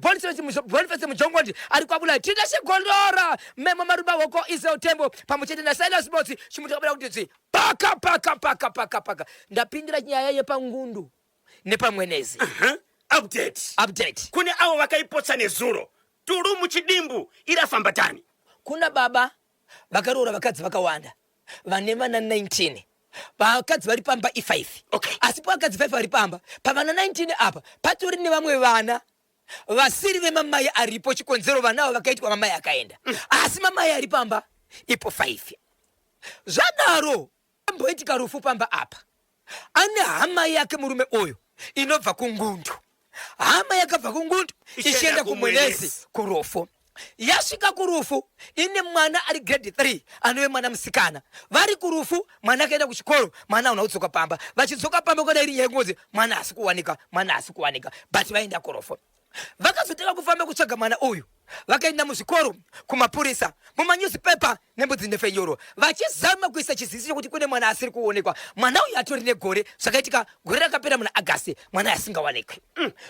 Boniface Mujongondi ari kwabula, Tinashe Gondora Memo Maruba Hoko Israel Tembo pamwe chete naSilas Motsi, chimuti akabata kuti dzvi paka paka paka paka paka. Ndapindira nyaya yepangundu nepamwenezi. Update. Update. Kune avo vakaipotsa nezuro, turu muchidimbu irafamba tani. Kuna baba vakaroora vakadzi vakawanda vane vana 19, vakadzi vari pamba i5. Asi pavakadzi 5 vari pamba pavana 19 apa patori nevamwe vana vasiri vemamai aripo. Chikonzero vana ava vakaitwa mamai akaenda, asi mamai ari pamba ipo 5. Zvadaro amboitika rufu pamba apa, ane hama yake murume uyu inobva kungundu. Hama yakabva kungundu ichienda kumwenezi kurufu. Yasvika kurufu ine mwana ari grade 3 anove mwana musikana. Vari kurufu, mwana akaenda kuchikoro, mwana hauna kudzoka pamba. Vachidzoka pamba kwada iri nyaya yekungozi mwana haasi kuwanika, mwana haasi kuwanika, but vaenda kurufu. Vakazotanga kufamba kutsvaga mwana uyu, vakaenda muzvikoro, kumapurisa, mumanewspaper nembudzi nefenyoro, vachizama kuisa chiziviso chekuti kune mwana asiri kuonekwa. Mwana uyu atori negore, zvakaitika gore rakapera muna Agasti, mwana asingawanikwi.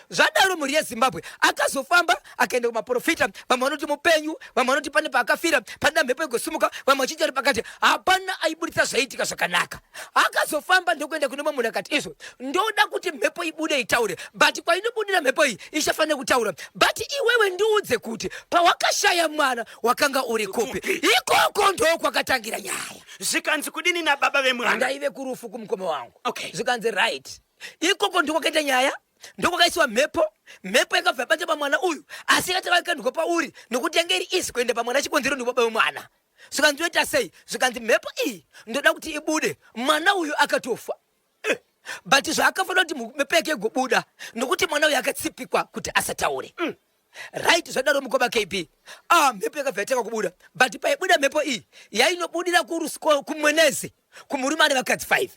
Zvadaro mhuri yeZimbabwe, akazofamba akaenda kumaprofita. Vamwe vanoti mupenyu, vamwe vanoti pane paakafira pane mhepo igosimuka, vamwe vachiti ari pakati. Hapana aiburitsa zvaiitika zvakanaka. Akazofamba ndokuenda kune mumwe munhu akati, izvo ndoda kuti mhepo ibude itaure, but kwainobudira mhepo iyi ichafanira kutaura, but iwewe ndiudze kuti pawakashaya mwana wakanga uri kupi. Ikoko ndo kwakatangira nyaya. Zvikanzi kudini nababa vemwana? Ndaive kurufu kumukoma wangu. Zvikanzi right, ikoko ndokwakaita nyaya, ndokwakaisiwa mhepo. Mhepo yakabva yabata pamwana uyu, asi yakatanga yakandwa pauri nokuti yange iri isi kuenda pamwana. Chikonzero ndibaba wemwana. Zvikanzi toita sei? Zvikanzi mhepo iyi ndoda kuti ibude, mwana uyu akatofa, but zvaakafanira kuti mhepo yake igobuda nokuti mwana uyu akatsipikwa kuti asataure. Right, zvadaro mukoma KB, ah, mhepo yakabva yatanga kubuda, but paibuda mhepo iyi yainobudira kumwenezi kumurume ane vakadzi 5.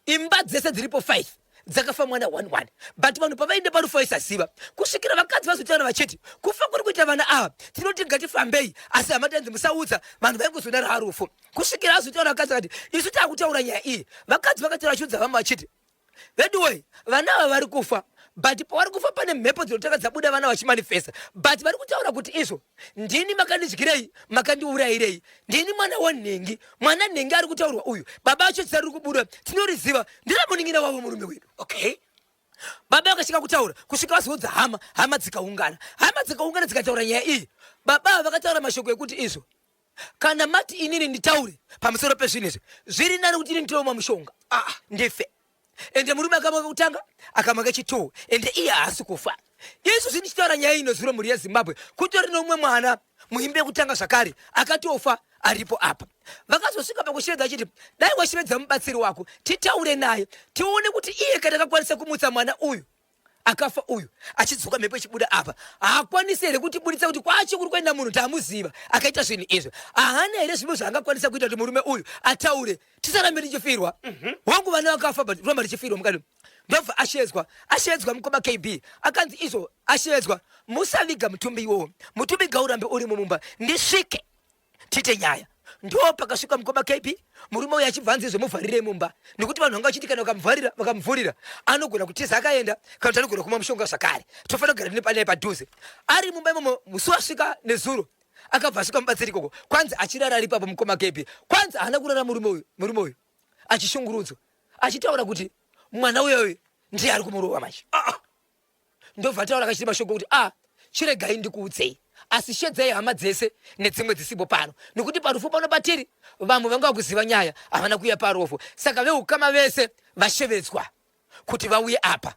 Imba dzese dziripo 5 dzakafa mwana 11, but vanhu pavaenda parufu vaisaziva kusvikira vakadzi vazotaura vachiti kufa kuri kuita vana ava, tinoti ngatifambei, asi hama tanzi musaudza vanhu. Vaingozona raarufu kusvikira azotaura vakadzi vakati isu taakutaura nyaya iyi. Vakadzi vakataura vachiudza vamwe vachiti, veduwei, vana ava vari kufa, but pavari kufa pane mhepo dzinotanga dzabuda, vana vachimanifesta, but vari kutaura kuti izvo ndini makandidyirei, makandiurayirei, ndini mwana wanhengi. Mwana nhengi ari kutaurwa uyu, baba acho zita riri kubuda tinoriziva, ndiramunin'ina wavo murume wedu. Baba vakasvika kutaura kusvika vazoudza hama, hama dzikaungana, hama dzikaungana dzikataura nyaya iyi. Baba ava vakataura mashoko ekuti izvo kana mati inini nditaure pamusoro pezvinhu izvi, zviri nani kuti ini nditoomwa mushonga, ah, ndife. Ende murume akamwa kutanga, akamwa kechitwo, ende iye haasi kufa. Izvo zvindichitaura nyaya ino zuro, mhuri yeZimbabwe, kutori neumwe mwana muimbi yekutanga zvakare akatofa aripo apa. Vakazosvika pakushevedza achiti dai washevedza mubatsiri wako titaure naye tione kuti iye kana akakwanisa kumutsa mwana uyu akafa uyu achidzoka mhepo ichibuda apa, haakwanisi here kutibuditsa kuti kwacho kuri kuenda munhu tamuziva akaita zvinhu izvi? Haana here zvimwe zvaangakwanisa kuita kuti murume uyu ataure, tisarambe tichifirwa? Wangu vana vakafa but ramba tichifirwa mukati. Ndobva ashedzwa, ashedzwa mukoma KB, akanzi izvo ashedzwa, musaviga mutumbi iwowo, mutumbi ngaurambe uri mumumba ndisvike tiite nyaya. Ndo pakasvika mukoma KB, murume uyu achibva anzi zvemuvharirei mumba, nekuti vanhu vanga vachiti kana vakamuvharira, vakamuvhurira anogona kutiza akaenda, kana kuti anogona kumwa mushonga zvakare, tofanira kugara nepanaye padhuze ari mumba imomo. Musi wasvika nezuro akabva asvika mubatsiri ikoko, kwanzi achirara ari ipapo mukoma KB. Kwanzi haana kurara murume uyu, murume uyu achishungurudzwa achitaura kuti mwana uyoyo ndiye ari kumurova manje. Ah, ah. Ndobva taura akachiti mashoko kuti a chiregai ndikuudzei, asi shedzai hama dzese nedzimwe dzisipo pano, nekuti parufu pano patiri vamwe vanga vakuziva nyaya havana kuuya parufu, saka veukama vese vashevedzwa kuti vauye apa.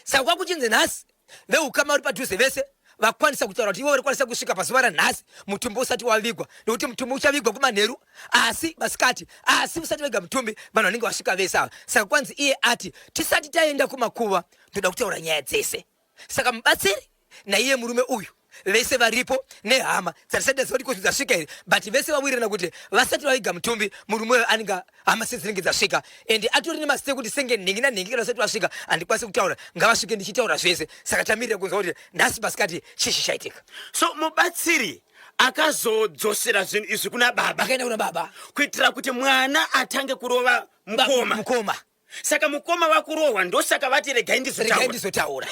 Saka kwakuchinzi nhasi veukama vari padhuze vese Vakwanisa kutaura kuti ivo vari kwanisa kusvika pazuva ranhasi mutumbi usati wavigwa, nekuti mutumbi uchavigwa kumanheru, asi masikati, asi usati vega mutumbi vanhu vanenge vasvika vese ava. Saka kwanzi iye ati tisati taenda kumakuva ndoda kutaura nyaya dzese. Saka mubatsiri naiye murume uyu vese varipo nehama dzatisati taziva kuti kozi dzasvika here, but vese vawirirana kuti vasati vaviga mutumbi murume uyo anenge hama sedzinenge dzasvika, and atori nemasite kuti senge nhingi nanhingi kana vasati vasvika handikwanisi kutaura, ngavasvike ndichitaura zvese. Saka tamirira kunzwa kuti nhasi masikati chii chichaitika. So mubatsiri akazodzosera zvinhu izvi kuna baba, akaenda kuna baba kuitira kuti mwana atange kurova mukoma. Mukoma. Saka mukoma vakurohwa, ndosaka vati regai ndizotaura. Regai ndizotaura.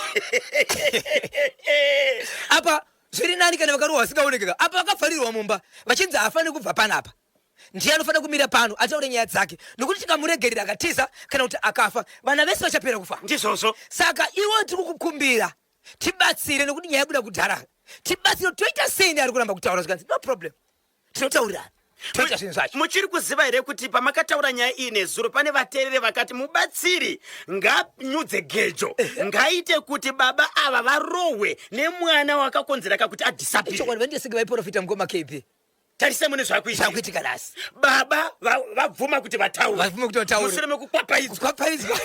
Apa zviri nani kana vakarohwa vasingaonekeka. Apa vakavharirwa mumba vachinzi haafaniri kubva panapa, ndiye anofanira kumira pano ataure nyaya dzake, nokuti tikamuregerera akatiza kana kuti akafa, vana vese vachapera kufa. Ndizvozvo. Saka iwe tiri kukukumbira tibatsire, nokuti nyaya yabuda kudhara, tibatsire toita sei neari kuramba kutaura. Zvikanzi no problem, tinotaurirana toita zvinhu zvacho. Muchiri kuziva here kuti pamakataura nyaya iyi nezuro pane vateereri vakati mubatsiri nganyudze gejo, ngaite kuti baba ava varohwe nemwana wakakonzera kakuti adisappear. Chokwadi, vandesenge vaiprofita mukoma KB. Tarisai mune zvakuitika. Zvakuitika nhasi. Baba vabvuma kuti vataure. Vabvuma kuti vataure. Mushure mekukwapaidzwa. Kukwapaidzwa.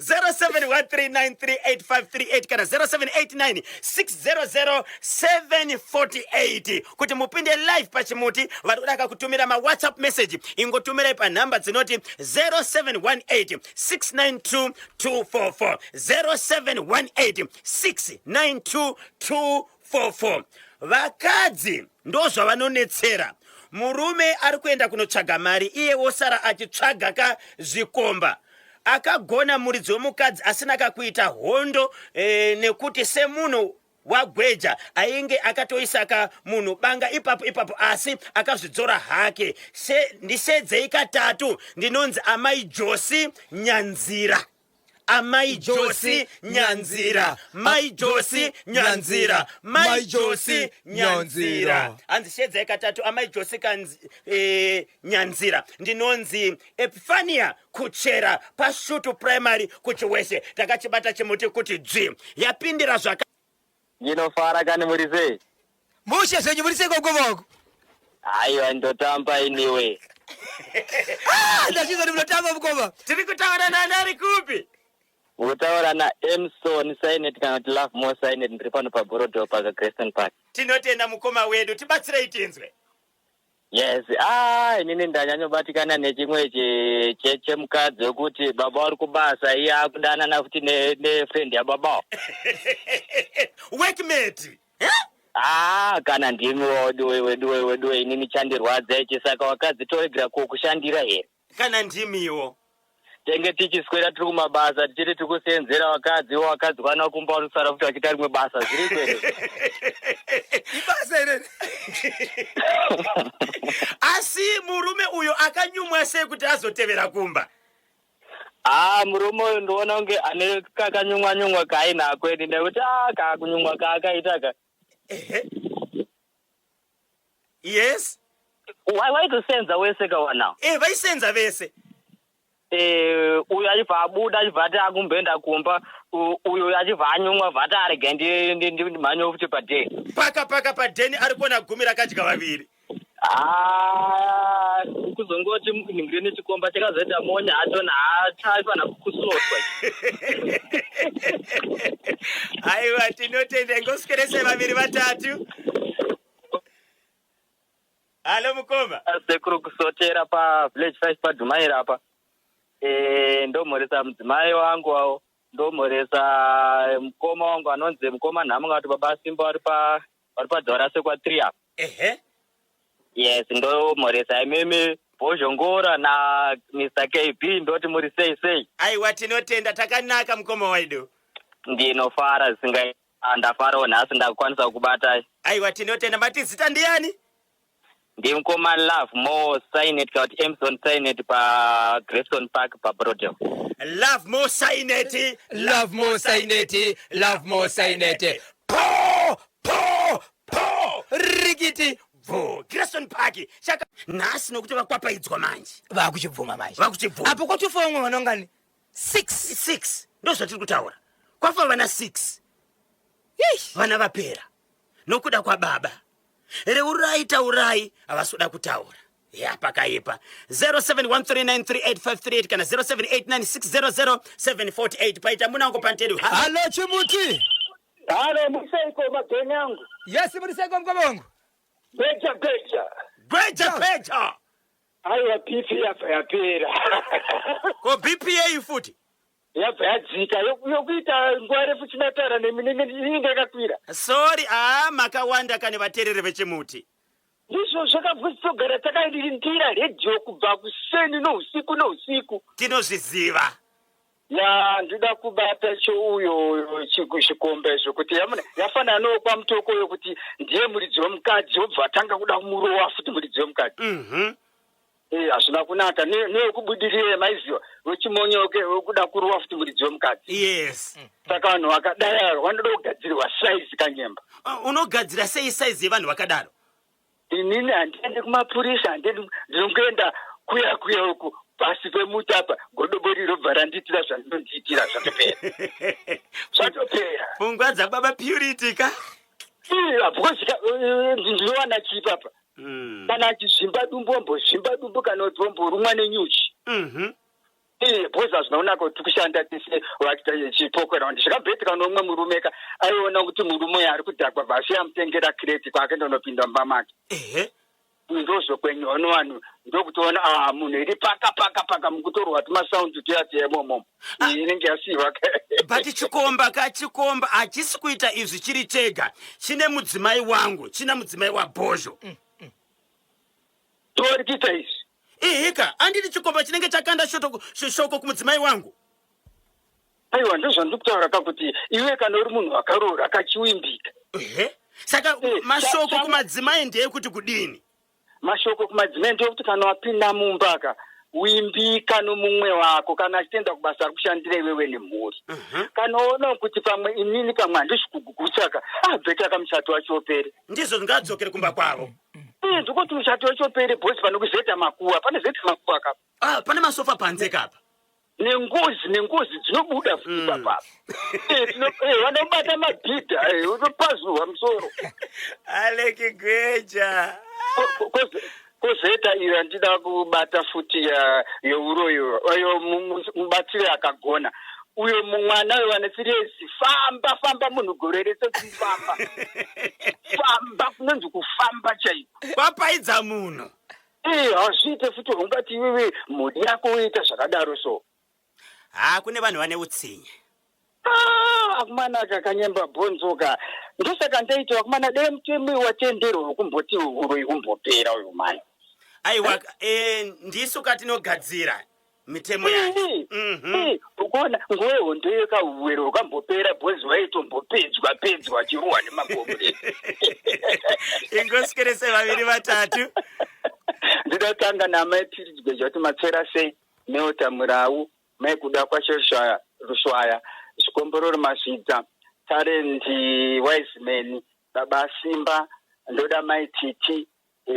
0713938538 kana 0789600748 kuti mupinde live pachimuti. Vari kuda kakutumira mawhatsapp message, ingotumirai panhamba dzinoti 0718 692 244, 0718 692 244. Vakadzi ndozvavanonetsera. Murume ari kuenda kunotsvaga mari, iye wosara achitsvaga ka zvikomba. Akagona muridzi wemukadzi asina kakuita hondo nekuti semunhu wagweja ainge akatoisa ka munhu banga ipapo ipapo, asi akazvidzora hake. Ndisedzei katatu, ndinonzi Amai Josi Nyanzira. Amai Josi Nyanzira, Mai Josi Nyanzira, Mai Josi Nyanzira. Hanzi shedzai katatu Amai Josi Nyanzira. Ndinonzi Epifania Kuchera paShutu Primary kuChiweshe. Takachibata chimuti kuti dzvi. Yapindira zvaka. Ndinofara kani, muri sei? Mushe zvenyu, muri sei gogo voko? Aiwa, ndotamba iniwe. Ah, ndazvizwa kuti munotamba mukoma. Tiri kutaura nani, ari kupi? Mukutaura naEmson Sinet kana kuti Love More Sinet, ndiri pano paBorodale Park, Greston Park. Tinotenda mukoma wedu, tibatsirei tinzwe. Yes, ah, inini ndanyanyobatikana nechimwe chemukadzi wekuti baba vari kubasa, iye akudanana futi nefriend yababa. Workmate. Ah, kana ndimi weduwe weduwe weduwe, inini chandirwadza ichi. Saka wakadzi toregera kushandira here? Kana ndimiwo. Tenge tichiswera tiri kumabasa, tichiti tiri kusenzera vakadzi, ivo vakadzi vana kumba vanosara futi vachiita rimwe basa. Zviriko here? Ibasa here? Asi murume uyo akanyumwa sei kuti azotevera kumba? Ah, murume uyu ndoona kunge ane kakanyumwa nyumwa kaainako ini, nekuti ah, kakunyumwa kaakaita ka. Ehe. Yes. Waitosenza wese kawana. Vaisenza vese. Uyu achibva abuda, achibva ati akumboenda kumba, uyu achibva anyumwa, bva ati arega ndimhanyewo futi padheni. Paka paka padheni ari kuona gumi rakadya vaviri. Ah, kuzongoti nhingirini chikomba chakazoita monya achona haachaifanira kusotwa. Aiwa, tinotenda, ingoswerese vaviri vatatu. Halo mukoma. Sekuru kusotera pa village 5 paDhumaira apa. Ndomhoresa mudzimai wangu wawo, ndomhoresa mukoma wangu anonzi mukoma Nhamo, ngati baba Simba vari padzora sekwa 3 apa. Yes, ndomhoresa imimi Bhozhongora na Mr KB, ndoti muri sei sei? Aiwa, tinotenda, takanaka mukoma wedu. Ndinofara zvisingai, ndafarawo nhasi ndakukwanisa kukubatai. Aiwa, tinotenda. Mati zita ndiani? Ndimukoma Love More Sinet kana kuti Emson Sinet pa Grayson Park paBrodel. Love More Sinet. Love More Sinet, Love More Sinet. Po po po rikiti. Bvo, Grayson Park. Saka nhasi nokuti vakwapaidzwa manje. Vakuchibvuma manje. Vakuchibvuma. Apo kwatofa vamwe vanongani 6. 6 ndozvatiri kutaura. Kwafa vana 6. Vana vapera nokuda kwababa. Reurai taurai havasi kuda kutaura. Ya pakaipa. 0713938538 kana 0789600748 paita munango pantedu. Halo Chimuti. Halo, museiko mageni angu. Yes, muriseko mukoma wangu. Gweja gweja. Gweja gweja. Aiwa BP yabva yapera. Ko BP yeyi futi? Yabva yadzika yokuita nguva refu chinataura nemi inenge yakakwira. Sorry, ah makawanda kane vatereri vechimuti. Ndizvo zvakabva togara takarindira redhiyo kubva kuseni nousiku nousiku. Tinozviziva. Ya ndoda kubata chouyo chikomba izvo kuti yamuna yafanana nokwamutoko uyo kuti ndiye muridzi wemukadzi wobva atanga kuda kumurowa futi muridzi wemukadzi. Eh, hazvina kunaka neyekubudirira maiziva wechimonyoke wekuda kurowa futi muridzi wemukadzi. Yes. Saka vanhu vakadai ava vanoda kugadzirwa saizi kanyemba. Unogadzira sei saizi yevanhu vakadaro? Inini handiendi kumapurisa, handiendi, ndinongoenda kuya kuya uku pasi pemuti apa, godobori robva randiitira zvandinondiitira, zvatopera. Zvatopera. Pfungwa dzababa Purity ka? Iya, because ka, ndinowana chii papa? Kana achizvimba dumbu ombozvimba dumbu kana kuti omborumwa nenyuchi. Iye because hazvina kunaka kuti tikushanda tese vachiita chipoko round. Zvakamboitika noumwe murume ka aiona kuti murume uyu ari kudhakwa bva asiya amutengera crate kwaakaenda kunopinda mumba make. Ehe. Ndozokwenyu ono vanhu ndokutoona ah munhu iri paka paka paka mukutorwa tumasound tuya tuya imomo. Iyi inenge yasiiwa. But chikomba ka chikomba hachisi kuita izvi chiri chega. Chine mudzimai wangu, china mudzimai waBhozho. Tori kuita izvi. Ihika, anditi chikomba chinenge chakanda shoto, shoko kumudzimai wangu. Aiwa, ndozvandiri kutaura ka kuti iwe kana uri munhu wakaroora kachiwimbika. Ehe. Saka mashoko kumadzimai ndeyekuti kudini? Mashoko kumadzimai ndeyekuti kana wapinda mumba ka wimbika nomumwe wako kana achitoenda kubasa ari kushandira iwewe nemhuri. Kana waona kuti pamwe inini pamwe handisi kugugutsa ka, ah better ka muchato wacho upere. Ndizvo ngadzokere kumba kwavo. Eh, ndikuti muchato wacho upere boss pane kuzoita makuwa, pane zoita makuwa ka. Ah, pane masofa panze kapa. Nengozi, nengozi dzinobuda futi papa. Eh, vanobata mabhidha, unopazurwa musoro. Aleki Gweja. Kozoita iyo yandida kubata futi yeuroyi, uyo mubatsiri akagona. Uyo mwana uyo ane 3 years, famba, famba munhu gore rese kufamba. Famba, kunonzi kufamba chaiko. Kwapaidza munhu. Hazviite futi ungati iwewe mhuri yako woita zvakadaro so. Ha, kune vanhu vane utsinye. Akumana aka kanyemba bhonzo ka. Ndosaka ndaiti vakomana dai mutemo watenderwa wekumboti uroyi humbopera uyu mani. Aiwa, ndisu katinogadzira mitemo yacho. Ukuona nguva yehondo yekauwero hwakambopera bhozi waitombopedzwa pedzwa achirohwa nemagomo. Ingoswere vaviri vatatu. Ndinotanga namai Piri Gweja kuti matswera sei, Meota Murau, mai Kuda kwacho Rushwaya, Zvikombororo Mazvidza, Talent Wiseman, baba Simba, ndoda mai Titi,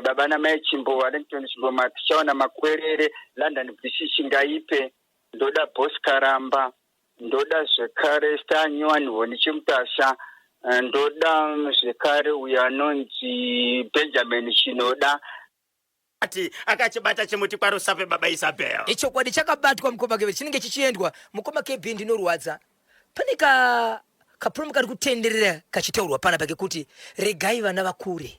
baba namai Chimbo, Wellington Chimbo, Tichaona Makwerere, London British Chingaipe, ndoda Boss Karamba, ndoda zvekare Star Nyuwani Honi Chimutasha, ndoda zvekare uyo anonzi Benjamin Chinoda. Ati akachibata chimuti kwaRusape baba Isabel. Ichokwadi chakabatwa mukoma KB chinenge chichiendwa mukoma KB ndinorwadza. Pane kapromo kari kutenderera kachitaurwa panapa kekuti regai vana vakure.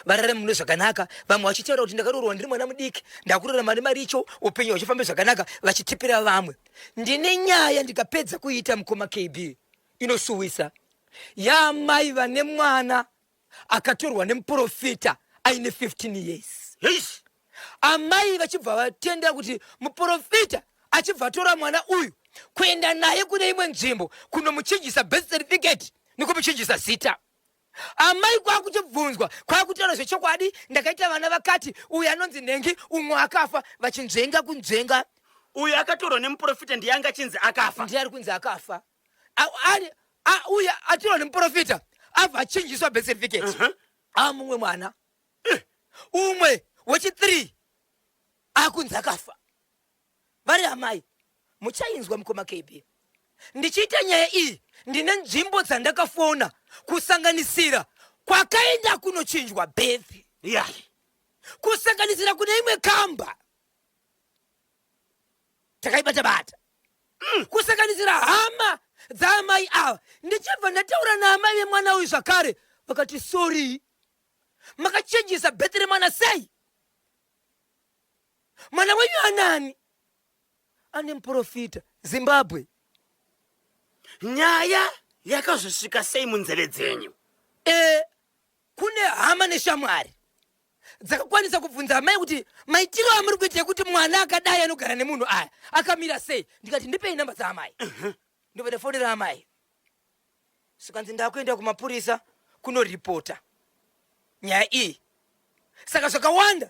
Vararame mune zvakanaka, vamwe vachitaura kuti ndakaroorwa ndiri mwana mudiki, ndakurarama nemaricho, upenyu huchifamba zvakanaka, vachitipira vamwe. Ndine nyaya ndikapedza kuiita mukoma KB inosuwisa yaamai vane mwana akatorwa nemuporofita aine 15 years. Eish. Amai vachibva vatenda kuti muporofita achibva atora mwana uyu kuenda naye kune imwe nzvimbo kunomuchinjisa birth certificate nekumuchinjisa zita. Amai kwakuchibvunzwa kwakutaura zvechokwadi, ndakaita vana vakati uyu anonzi nhengi, umwe akafa, vachinzvenga kunzvenga. Uyu akatorwa nemuporofita ndiye anga achinzi akafa. Ndiye ari kunzi akafa. Uyu atorwa nemuporofita abva achinjiswa birth certificate. Mumwe mwana. Umwe wechi 3 akunzi akafa. Vari amai muchainzwa mukoma KB. Ndichiita nyaya iyi ndine nzvimbo dzandakafona kusanganisira kwakaenda kunochinjwa birth. Kusanganisira kune imwe kamba takaibata bata. Kusanganisira hama dzaamai ava. Ndichibva ndataura naamai vemwana uyu zvakare vakati sorry, makachinjisa birth remwana sei? Mwana wenyu anani? Ane muprofita. Zimbabwe. Nyaya yakazosvika sei munzeve dzenyu? Kune hama neshamwari dzakakwanisa kubvunza amai kuti maitiro amuri kuita ekuti mwana akadai anogara nemunhu aya akamira sei. Ndikati ndipei namba dzaamai. Ndobva ndafonera amai. Zvikanzi ndakuenda kumapurisa kunoripota nyaya iyi. Saka zvakawanda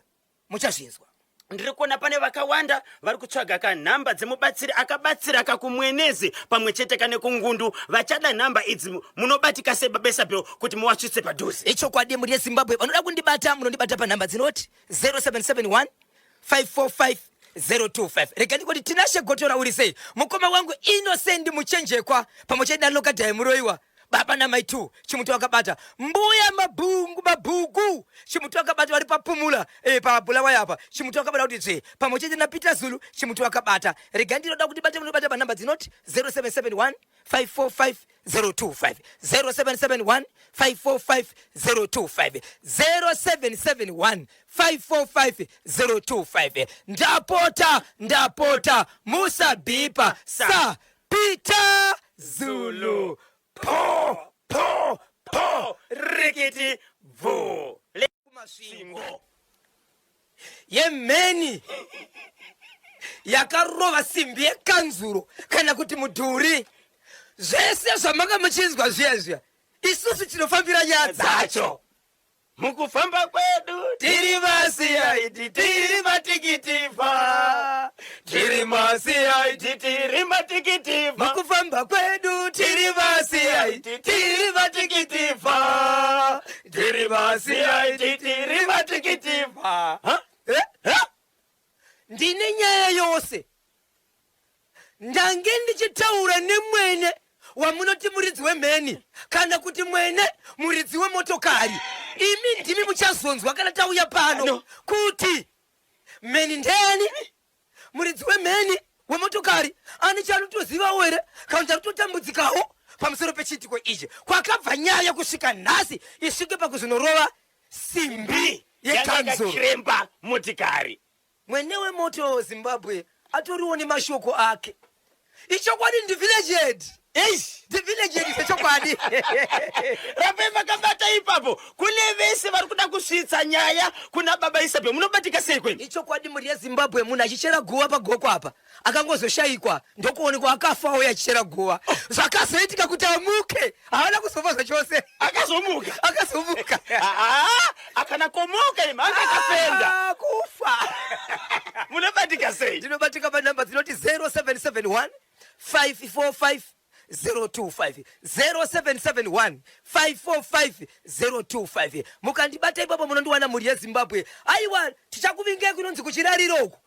muchazvinzwa. Ndiri kuona pane vakawanda vari kutsvaga kanhamba dzemubatsiri akabatsira kakumwenezi pamwe chete kane kungundu. Vachada nhamba idzi munobatika sei Baba Isabel kuti muwasvitse padhuze? Ichokwadi mhuri yeZimbabwe, vanoda kundibata munondibata panhamba dzinoti 0771 545 025. Rega ndikoti Tinashe Gotora uri sei? Mukoma wangu Innocent Muchenjekwa pamwe chete naLokadai Muroiwa, baba namai 2 chimuti wakabata, mbuya Mabhungu Mabhuku chimuti wakabata vari papumula paBulawayo apa chimuti wakabata kuti dzve pamwe chete naPeter Zulu chimuti wakabata. Rega ndinoda kuti bate munobata panhamba dzinoti 0771 545 025, 0771 545 025, 0771 545 025. Ndapota, ndapota, musabhipa sa Peter Zulu. Po po po rikiti bvu. Kumasvingo yemheni yakarova simbi yekanzuro kana kuti mudhuri. Zvese zvamanga muchinzwa zviya zviya, isusu tinofambira nyaya dzacho. Mukufamba kwedu tiri vaCID, tiri matikitiva, tiri maCID, tiri matikitiva. Mukufamba kwedu tiri vaCID, tiri matikitiva, tiri vaCID, tiri matikitiva. Ha? Ha? Ndine nyaya yose. Ndange ndichitaura nemwene wamunoti muridzi wemheni kana kuti mwene muridzi wemotokari. Imi ndimi muchazonzwa kana tauya pano kuti mheni ndeyani, muridzi wemheni wemotokari ane chaanotozivawo here kana kuti arikutotambudzikawo pamusoro pechiitiko ichi. Kwakabva nyaya kusvika nhasi isvike pakuzonorova simbi yekanzuro. Yanga motikari. Mwene wemoto Zimbabwe atoriwo nemashoko ake. Ichokwadi ndi village head. Eish. Ndi village head sechokwadi. Rambai makabata ipapo. Kune vese vari kuda kusvitsa nyaya kuna Baba Isabel, munobatika sei kwenu? Ichokwadi mhuri yeZimbabwe, munhu achichera guva pagoko apa akangozoshayikwa ndokuonekwa akafa uye achichera guva. Zvakazoitika kuti amuke, haana kuzofa zvachose. Akazomuka. Akazomuka. Akana komuka imi, anga akafenda. Kufa. Munobatika sei? Ndinobatika panhamba dzinoti 0771 545 025, 0771 545 025. Mukandibata ipapo munondiwana mhuri yeZimbabwe. Aiwa, tichakuvingai kunonzi kuchirariro uku.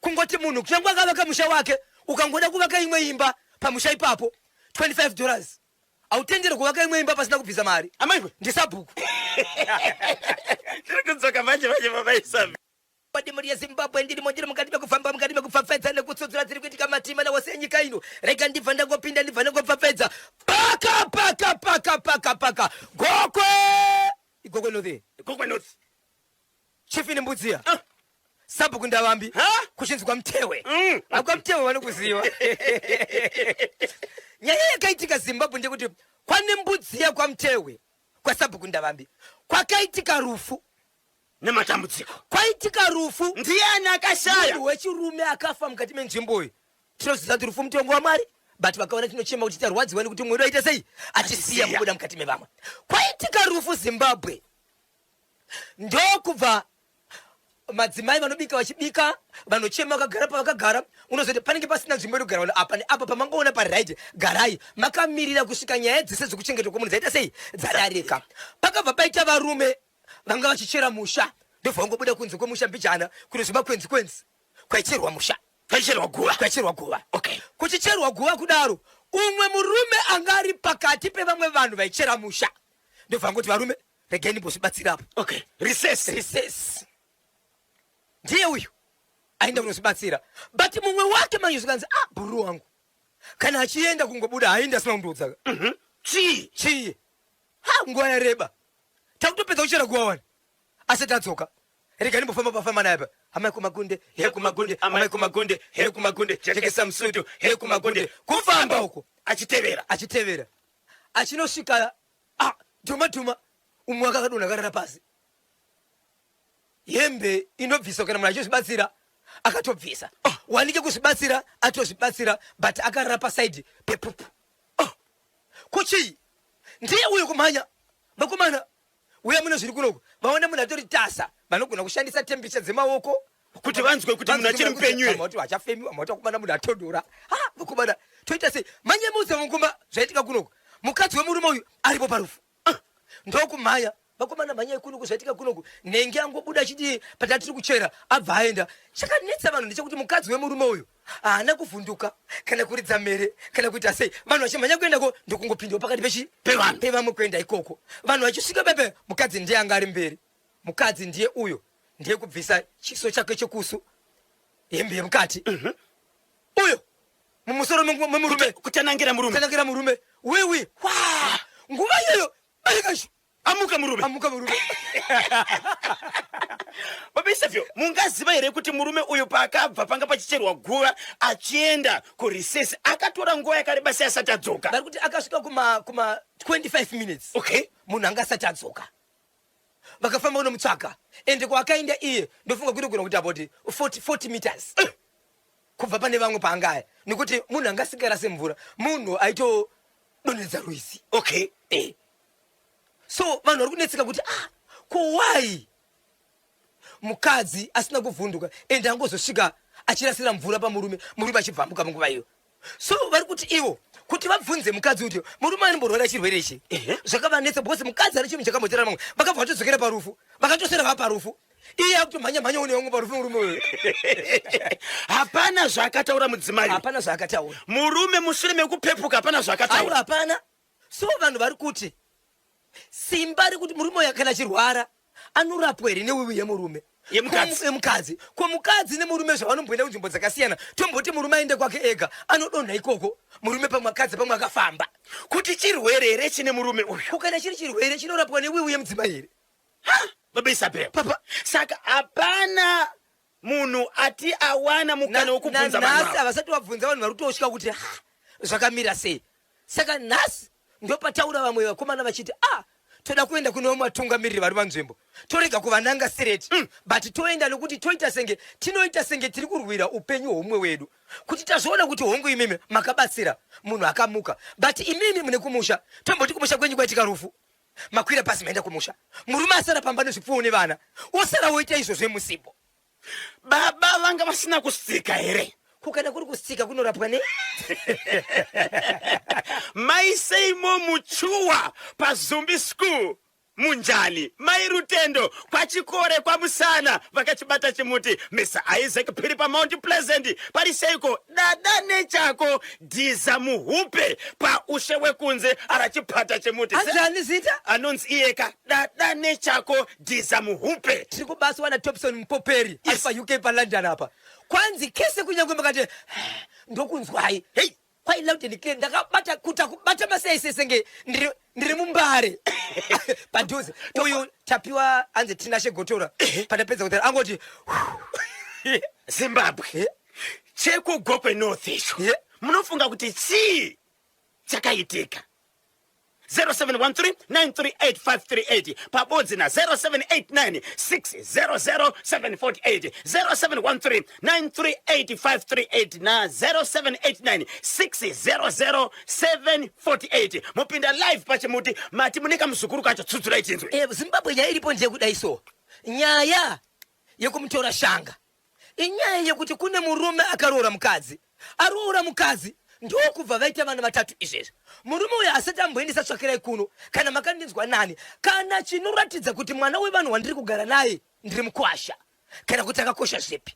Kungoti munhu kunyange akavaka musha wake, ukangoda kuvaka imwe imba pamusha ipapo $25. Hautenderi kuvaka imwe imba pasina kubvisa mari. Amaiwe. Ndisabhuku. Tiri kudzoka manje manje Baba Isabel. Mhuri yeZimbabwe, ndirimo ndiri mukati mekufamba, mukati mekupfapfaidza nekutsudzura dziri kuitika matima nawose enyika ino. Rega ndibva ndangopinda, ndibva ndangopfapfaidza. Paka paka paka paka paka. Gokwe! Igokwe North. Gokwe North. Chief Nembudziya. Sabhuku Ndavambi. Kuchinzi kwaMutewe. AkwaMutewe vanokuziva. Nyaya yakaitika Zimbabwe ndekuti kwaNembudziya kwaMutewe kwaSabhuku Ndavambi kwakaitika rufu nematambudziko. Kwaitika rufu. Ndiani akashaya? Munhu wechirume akafa mukati menzvimbo iyi. Tinoziva kuti rufu mutongo waMwari, but vakaona tinochema kuti tarwadziwa nekuti mumwe wedu aita sei? Achisiya kubuda mukati mevamwe. Kwaitika rufu Zimbabwe. Ndokubva madzimai vanobika vachibika, vanochema vakagara pavakagara. Unozoti panenge pasina nzvimbo inogara vanhu apa neapa, pamangoona paright garai makamirira kusvika nyaya dzese dzekuchengetwa kwemunhu dzaita sei dzadarika. Pakabva paita varume vanga vachichera musha, ndobva vangobuda kunze kwemusha mbijana kune zvimakwenzi kwenzi kwaicherwa musha. Kwaicherwa guva. Kwaicherwa guva. Okay. Kuchicherwa guva kudaro, umwe murume anga ari pakati pevamwe vanhu vaichera musha ndobva angoti, varume, regai ndimbozvibatsira apo. Okay, recess. Recess. Ndiye uyu aenda kunozvibatsira, but mumwe wake manje zvikanzi, ah, bhururu wangu kana achienda kungobuda haindi asina kundiudza. Chii? Chii? Ha, nguva yareba, takutopedza kuchera guva wani asati adzoka. Rega ndimbofamba pafamba naye apa. Amai kumagunde, he kumagunde, amai kumagunde, he kumagunde, jekesa musutu, he kumagunde, kufamba uko. Achitevera. Achitevera, achinosvika, ah, dhuma dhuma, umwe akakadonha, akarara pasi. Hembe inobviswa kana munhu achizvibatsira, akatobvisa. Oh, wanike kuzvibatsira, atozvibatsira, but akarara pasaidi pepupu. Oh, kuchii? Ndiye uyo kumhanya, vakomana, uya mune zviri kunoku. Vaona munhu atori tasa, vanogona kushandisa temperature dzemaoko kuti vanzwe kuti munhu achiri mupenyu here. Vamwe vachafemiwa, vamwe vakumana munhu atodora. Ha, vakomana, toita sei? Manyemudza mukoma, zvaitika kunoku, mukadzi wemurume uyu aripo parufu. Ah, ndokumhanya, vakomana, mhanyai kunoku, zvaitika kunoku. Nenge angobuda achiti patatiri kuchera, abva aenda. Chakanetsa vanhu ndechekuti mukadzi wemurume uyu haana kuvhunduka kana kuridza mhere kana kuita sei. Vanhu vachimhanya kuendako, ndokungopindwa pakati pechi Pevanhu. Pevamwe kuenda ikoko. Vanhu vachisvika pepe, mukadzi ndiye anga ari mberi. Mukadzi ndiye uyo, ndiye kubvisa chiso chake chekusu, hembe yemukati, uyo mumusoro memurume. Kutanangira murume. Tanangira murume wiwi wa nguva iyoyo barikashu. Amuka murume. Amuka murume. Baba Isavio, mungaziva here kuti murume uyu paakabva panga pachicherwa guva achienda kurecess akatora nguva yakareba sei asati adzoka? Vari kuti akasvika kuma 25 minutes. Munhu anga asati adzoka. Vakafamba kunomutsvaka, ende kwaakaenda iye ndofunga kunogona kuti about 40 meters kubva pane vamwe paangaya, nekuti munhu anga asingarase mvura, munhu aitodonhedza rwizi. So vanhu vari kunetseka kuti, ah, ko why mukadzi asina kuvhunduka ende angozosvika achirasira mvura pamurume, murume achibvamuka munguva iyo? So vari kuti ivo kuti vabvunze mukadzi kuti murume anomborwara chirwere ichi. Zvakavanetsa because mukadzi ane chinhu chakambotera mamwe. Vakabva vatodzokera parufu, vakatosera vava parufu, iye akutomhanya mhanya une vamwe parufu murume uyu. Hapana zvaakataura mudzimai. Hapana zvaakataura. Murume mushure mekupepuka hapana Aiwa. Zvaakataura. Hapana. So vanhu vari kuti simba rekuti murume uyu kana achirwara anorapwa here newiwi yemurume? Yemukadzi. Yemukadzi. Ko mukadzi nemurume zvavanomboenda kunzvimbo dzakasiyana, tomboti murume aende kwake ega, anodonha ikoko murume, pamwe akadzi, pamwe akafamba. Kuti chirwere here chine murume uyu? Ko kana chiri chirwere chinorapwa newiwi yemudzimai here? Baba Isabel. Papa. Saka hapana munhu ati awana mukana wekubvunza vanhu Nanhasi ava. Havasati vabvunza. Vanhu vari kutosvika kuti, ha, zvakamira sei? Saka nhasi ndopataura vamwe vakomana vachiti, ah, toda kuenda kune vamwe vatungamiriri vari panzvimbo, torega kuvananga straight, but toenda nokuti toita senge tinoita senge tiri kurwira upenyu hweumwe wedu, kuti tazviona kuti hongu, imimi makabatsira munhu akamuka, but imimi mune kumusha, tomboti kumusha kwenyu kwaitika rufu, makwira pasi, maenda kumusha, murume asara pamba nezvipfuwo nevana, osara woita izvozvo emusipo. Baba vanga vasina kusika here? Kukana kuri kusika kunorapwa ne Mai Seimo Muchuwa paZumbi School Munjani, Mai Rutendo kwaChikore kwaMusana vakachibata chimuti. Mr Isaac Phiri paMount Pleasant, pari seiko? Dada nechako Dhiza Muhupe paUshe Wekunze arachipata chimuti. Anzani zita? Anonzi iyeka Dada nechako Dhiza Muhupe. Tiri kubaswa naTopson Mupoperi. Ari paUK, paLondon apa. Kwanzi kese kunyange makati ndokunzwai. Hey. Kwai loud and clear, ndakabata kuta kubata masese senge ndiri muMbare padhuze. Uyu Tapiwa anzi Tinashe Gotora, pandapedza kutaura angoti Zimbabwe, chekuGokwe North icho, munofunga kuti chii chakaitika? 0713938538 pabodzi na 0789600748. 0713938538 na 0789600748, mupinda live pachimuti. Mati muneka muzukuru kacho, tsudzurai chinzwe. Zimbabwe, nyaya iripo ndeyekudai. So nyaya yekumutora shanga inyaya yekuti kune murume akaroora mukadzi. Aroora mukadzi, ndokubva vaita vana vatatu. Izvezvi murume uyu asati amboendesa tsvakirai kuno kana makandinzwa nani kana chinoratidza kuti mwana wevanhu wandiri kugara naye ndiri mukwasha kana kuti akakosha zvipi.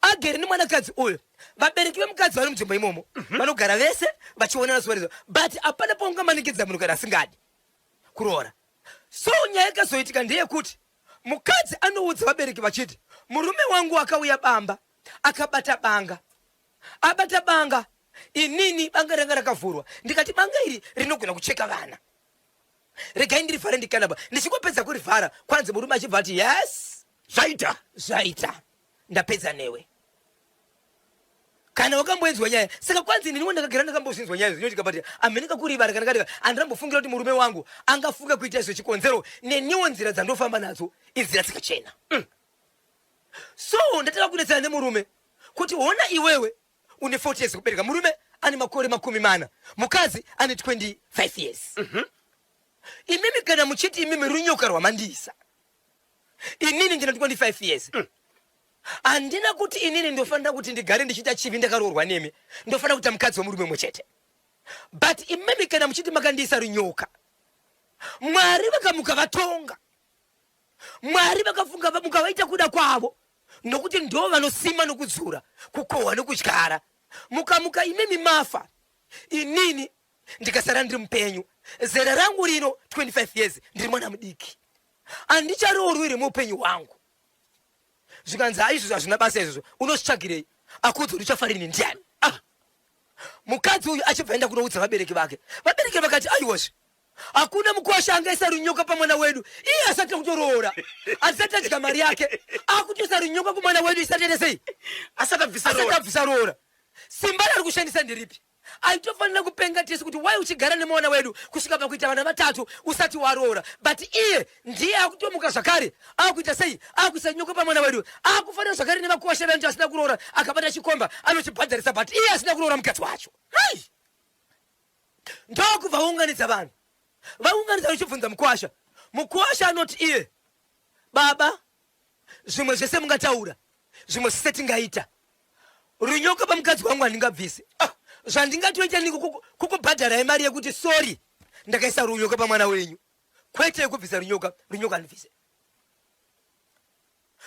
Agere nemwanakadzi uyu, vabereki vemukadzi vari munzvimbo imomo, vanogara vese vachionana zuva nezuva, but hapana paungamanikidza munhu kana asingadi kuroora. So nyaya yakazoitika ndeyekuti mukadzi anoudza vabereki vachiti murume wangu akauya bamba akabata banga, abata banga, inini banga ranga rakavhurwa, ndikati banga iri rinogona kucheka vana, regai ndirivhare. Ndikanaba ndichingopedza kurivhara, kwanzi murume achibva ati yes, zvaita, zvaita, ndapedza newe. Kana wakamboinzwa nyaya, saka kwanzi ininiwo ndakagara ndakambozvinzwa nyaya zvinoitika, but amheneka kurivara kana katika andirambofungira kuti murume wangu angafunga kuita izvo. Chikonzero neniwo nzira dzandofamba nadzo inzira dzakachena. So ndatanga kunetsana nemurume kuti hona, iwewe une 40 years kubereka, murume ane makore 40, mukadzi ane 25 years. Imimi kana muchiti imimi runyoka rwamandiisa, inini ndina 25 years, handina kuti inini ndofanira kuti ndigare ndichiita chivi ndakaroorwa nemi, ndofanira kuita mukadzi wemurume mumwe chete. But imimi kana muchiti makandiisa runyoka, Mwari vakamuka vatonga, Mwari vakafunga mukavaita kuda kwavo, nokuti ndo vanosima nokudzura, kukohwa nokudyara, mukamuka imimi mafa, inini ndikasara ndiri mupenyu, zera rangu rino 25 years, ndiri mwana mudiki, handicharoorwiri muupenyu hwangu. Zvikanzi haizvozvo, hazvina basa izvozvo, unozvitsvagirei? Akuudza kuti uchafarini ndiani? Ah, mukadzi uyu achibva enda kunoudza vabereki vake. Vabereki vakati aiwazve, hakuna mukwasha angaisa runyoka pamwana wedu iye asati kutoroora, asati adya mari yake, akutoisa runyoka kumwana wedu isati ete sei? Asati abvisa asati roora. Abvisa roora. Simba rari kushandisa nderipi? Aitofanira kupenga tese kuti wai uchigara nemwana wedu kusvika pakuita vana vatatu usati waroora? But iye ndiye akutomuka zvakare, akuita sei? Akuisa nyoka pamwana wedu. Akufanira zvakare nevakwasha veantu asina kuroora, akabata chikomba anochibhadharisa, but iye asina kuroora mukadzi wacho. Hai, ndokubva vaunganidza vanhu, vaunganidza vachibvunza mukwasha. Mukwasha anoti iye, baba, zvimwe zvese mungataura, zvimwe zvese tingaita, runyoka pamukadzi wangu handingabvisi. Ah, zvandingatoita ni kukubhadharai mari yekuti sorry, ndakaisa runyoka pamwana wenyu, kwete yekubvisa runyoka. Runyoka handibvise.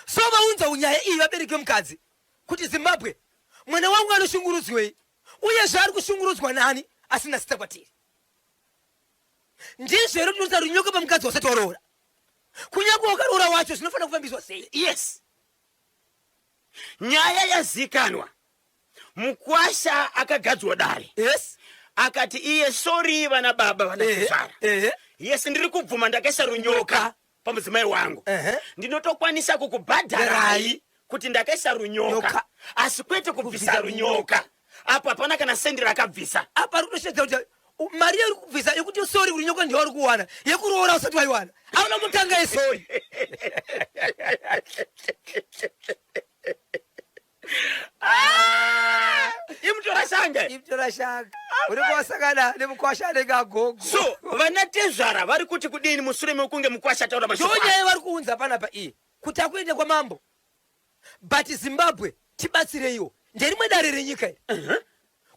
So vaunza unyaya iyi vabereki vemukadzi kuti Zimbabwe, mwana wangu anoshungurudzwei, uyezve ari kushungurudzwa nani asina zita kwatiri? Ndizvo here kuti unoisa runyoka pamukadzi wasati waroora? Kunyange wakaroora wacho, zvinofanira kufambiswa sei? Yes, nyaya yazikanwa. Mukwasha akagadzwa dare. Akati iye, sorry vana baba, vana tezvara, yes, ndiri kubvuma ndakaisa runyoka pamudzimai wangu. Ndinotokwanisa kukubhadharai kuti ndakaisa runyoka, Nyoka. asi kwete kubvisa Kubvisa runyoka. Apo hapana kana sendi rakabvisa. Apa ari kutosvedza kuti mari yauri kubvisa yekuti sorry runyoka ndiyo uri kuwana, yekuroora usati waiwana, auna kutanga yesorry. Ah! Imutora shanga. Imutora shanga, unenge wasangana nemukwasha anenge agogo. So vana tezvara vari kuti kudini mushure mekunge mukwasha ataura mashoko aya? Ndonyaya vari kuunza panapa iyi kuti akuende kwamambo, but Zimbabwe tibatsireiwo, nderimwe dare renyika iri.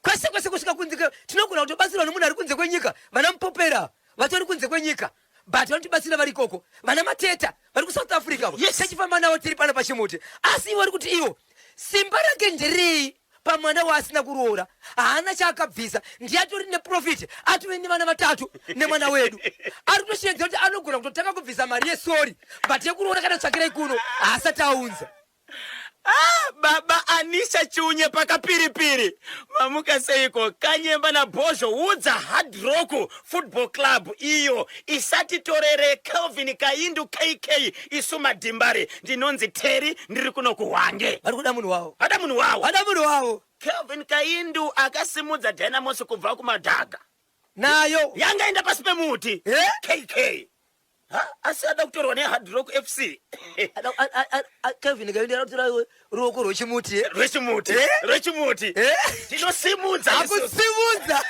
Kwese kwese kusvika kunze tinogona kutobatsirwa nomunhu ari kunze kwenyika. Vana mupopera vatori kunze kwenyika, but vanotibatsira vari ikoko. Vana mateta vari kuSouth Africa vo. Tichifamba navo tiri pano pachimuti, asi ivo vari kuti ivo simba rake nderei pamwana waasina kuroora? Haana chaakabvisa, ndiye atori neprofit, atove nevana vatatu nemwana wedu. Ari kutoshedzera kuti anogona kutotanga kubvisa mari yesorry, but yekuroora kana tsvakirai kuno haasati aunza. Ah, baba Anisha Chiunye pakapiripiri, mamuka seiko? Kanyemba naBhozho, udza Hard Rock Football Club iyo isatitorere Kelvin Kaindu KK, isu madhimbare. Ndinonzi Terry, ndiri kuno kuHwange. Vari kuda munhu wavo. Vada munhu wavo. Vada munhu wavo. Kelvin Kaindu akasimudza Dynamos kubva kumadhaga. Nayo yangaenda pasi pemuti. Eh? KK. Ha, asi ada kutorwa neHard Rock FC. Kelvin Kaindu anotora ruoko rwechimuti, eh? Rwechimuti. Eh? Rwechimuti. Eh? Tinosimudza isusu. Akusimudza.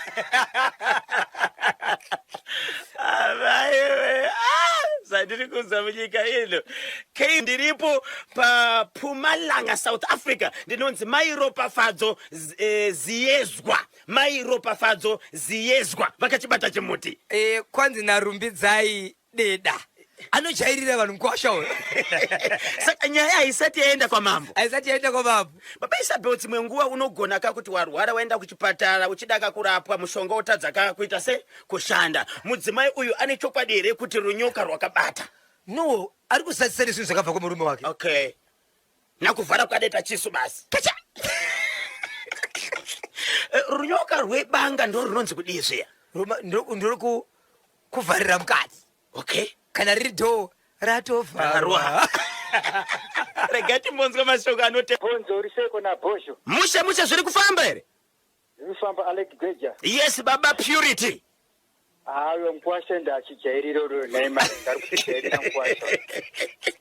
Avaiwe, ah, zvandiri kunzwa munyika ino. K ndiripo paPumalanga, South Africa. Ndinonzi Mai Ropafadzo Ziyezwa, Mai Ropafadzo Ziyezwa, vakachibata chimuti. Kwanzi narumbidzai Deda. Anojairira vanhu mukwasha uyo. Saka nyaya haisati yaenda kwamambo. Haisati yaenda kwamambo. Baba Isabel, dzimwe nguva unogona ka kuti warwara waenda kuchipatara uchida ka kurapwa mushonga wotadza ka kuita se kushanda. Mudzimai uyu ane chokwadi here kuti runyoka rwakabata? No, ari kuzadzisa nezvinhu zvakabva kumurume wake. Okay. Nakuvhara kwadaita chisu basi. Kacha! Eh, runyoka rwebanga ndo runonzi kudii zviya? Ruma- ndo- ndori ku- kuvharira mukati. Okay. Kana riri dhoo ratovharwa. Rega timbonzwa mashoko anote. Bhonzo uri seiko naBhozho? Mushe mushe zviri kufamba here? Zviri kufamba Alec Gweja. Yes baba Purity. Haa uyo mukwasha ende achijairira uyo nhai mari ari kutijairira mukwasha.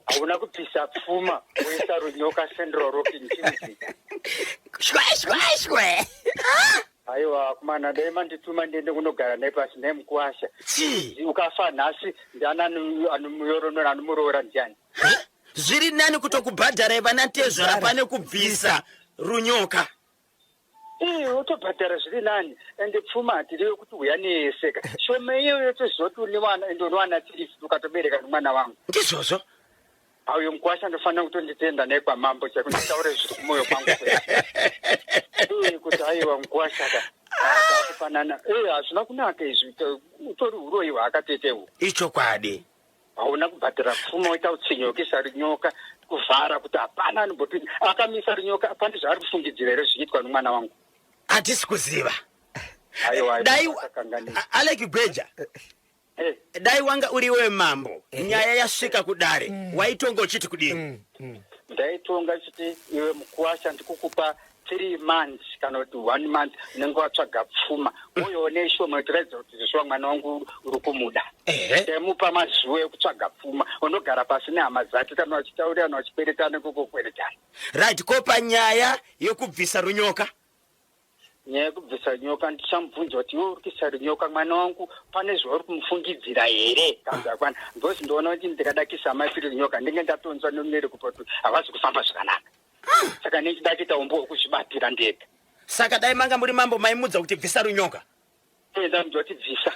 Hauna kubvisa pfuma woisa runyoka Central Rocking Chimzi. Shwe shwe shwe. Aiwa akomana dai mandituma ndiende kunogara naye pasi nhai mukwasha. Chii? Ukafa nhasi ndiani anomuyoronora anomuroora ndiani? Zviri nani kutokubhadharai vana tezvara pane kubvisa runyoka. Ii wotobhadhara zviri nani ende pfuma hatiriwe kuti huya neyeseka shoma iyoyo toziva kuti une vana ende unowana tiri ukatobereka nemwana wangu. Ndizvozvo. Auyo mukwasha ndofanira kutonditenda naye kwamambo chaiko nditaure zviri kumoyo kwangu ee kuti aiwa mukwasha ka takufanana ee hazvina kunaka izvi utori uroyi hwaakatoita ihwo. Ichokwadi. Hauna kubhadhara pfuma woita utsinye wekuisa runyoka kuvhara kuti hapana anombopinda akamisa runyoka pane zvaari kufungidzira here zvichiitwa nomwana wangu. Hatisi kuziva. Aiwa Dai akakanganisa. Alec Gweja. Eh. Dai wanga uriwe mambo nyaya yasvika kudare waitonga uchiti kudini? Ndaitonga chiti iwe mukuwasha ndikukupa 3 months kana kuti 1 month unenge watsvaga pfuma uyoone shoma yotiratidza kuti zvishuwa mwana wangu uri kumuda. Ndaimupa mazuva ekutsvaga pfuma unogara pasi nehama dzake kana vachitaurirana vachikweretana ikoko kweretana. Right, ko panyaya yekubvisa runyoka? Nyaya yekubvisa runyoka ndichamubvunza kuti iwe uri kuisa runyoka mwana wangu pane zvauri kumufungidzira here kana zvakwana because ndoona kuti ndikada kuisa amai Piri runyoka ndinge ndatonzwa nomere kupa kuti havazi kufamba zvakanaka saka ndichida kuita umbo hwekuzvibatira ndega. Saka dai manga muri mambo maimudza kuti bvisa runyoka? Eh, ndamudza kuti bvisa.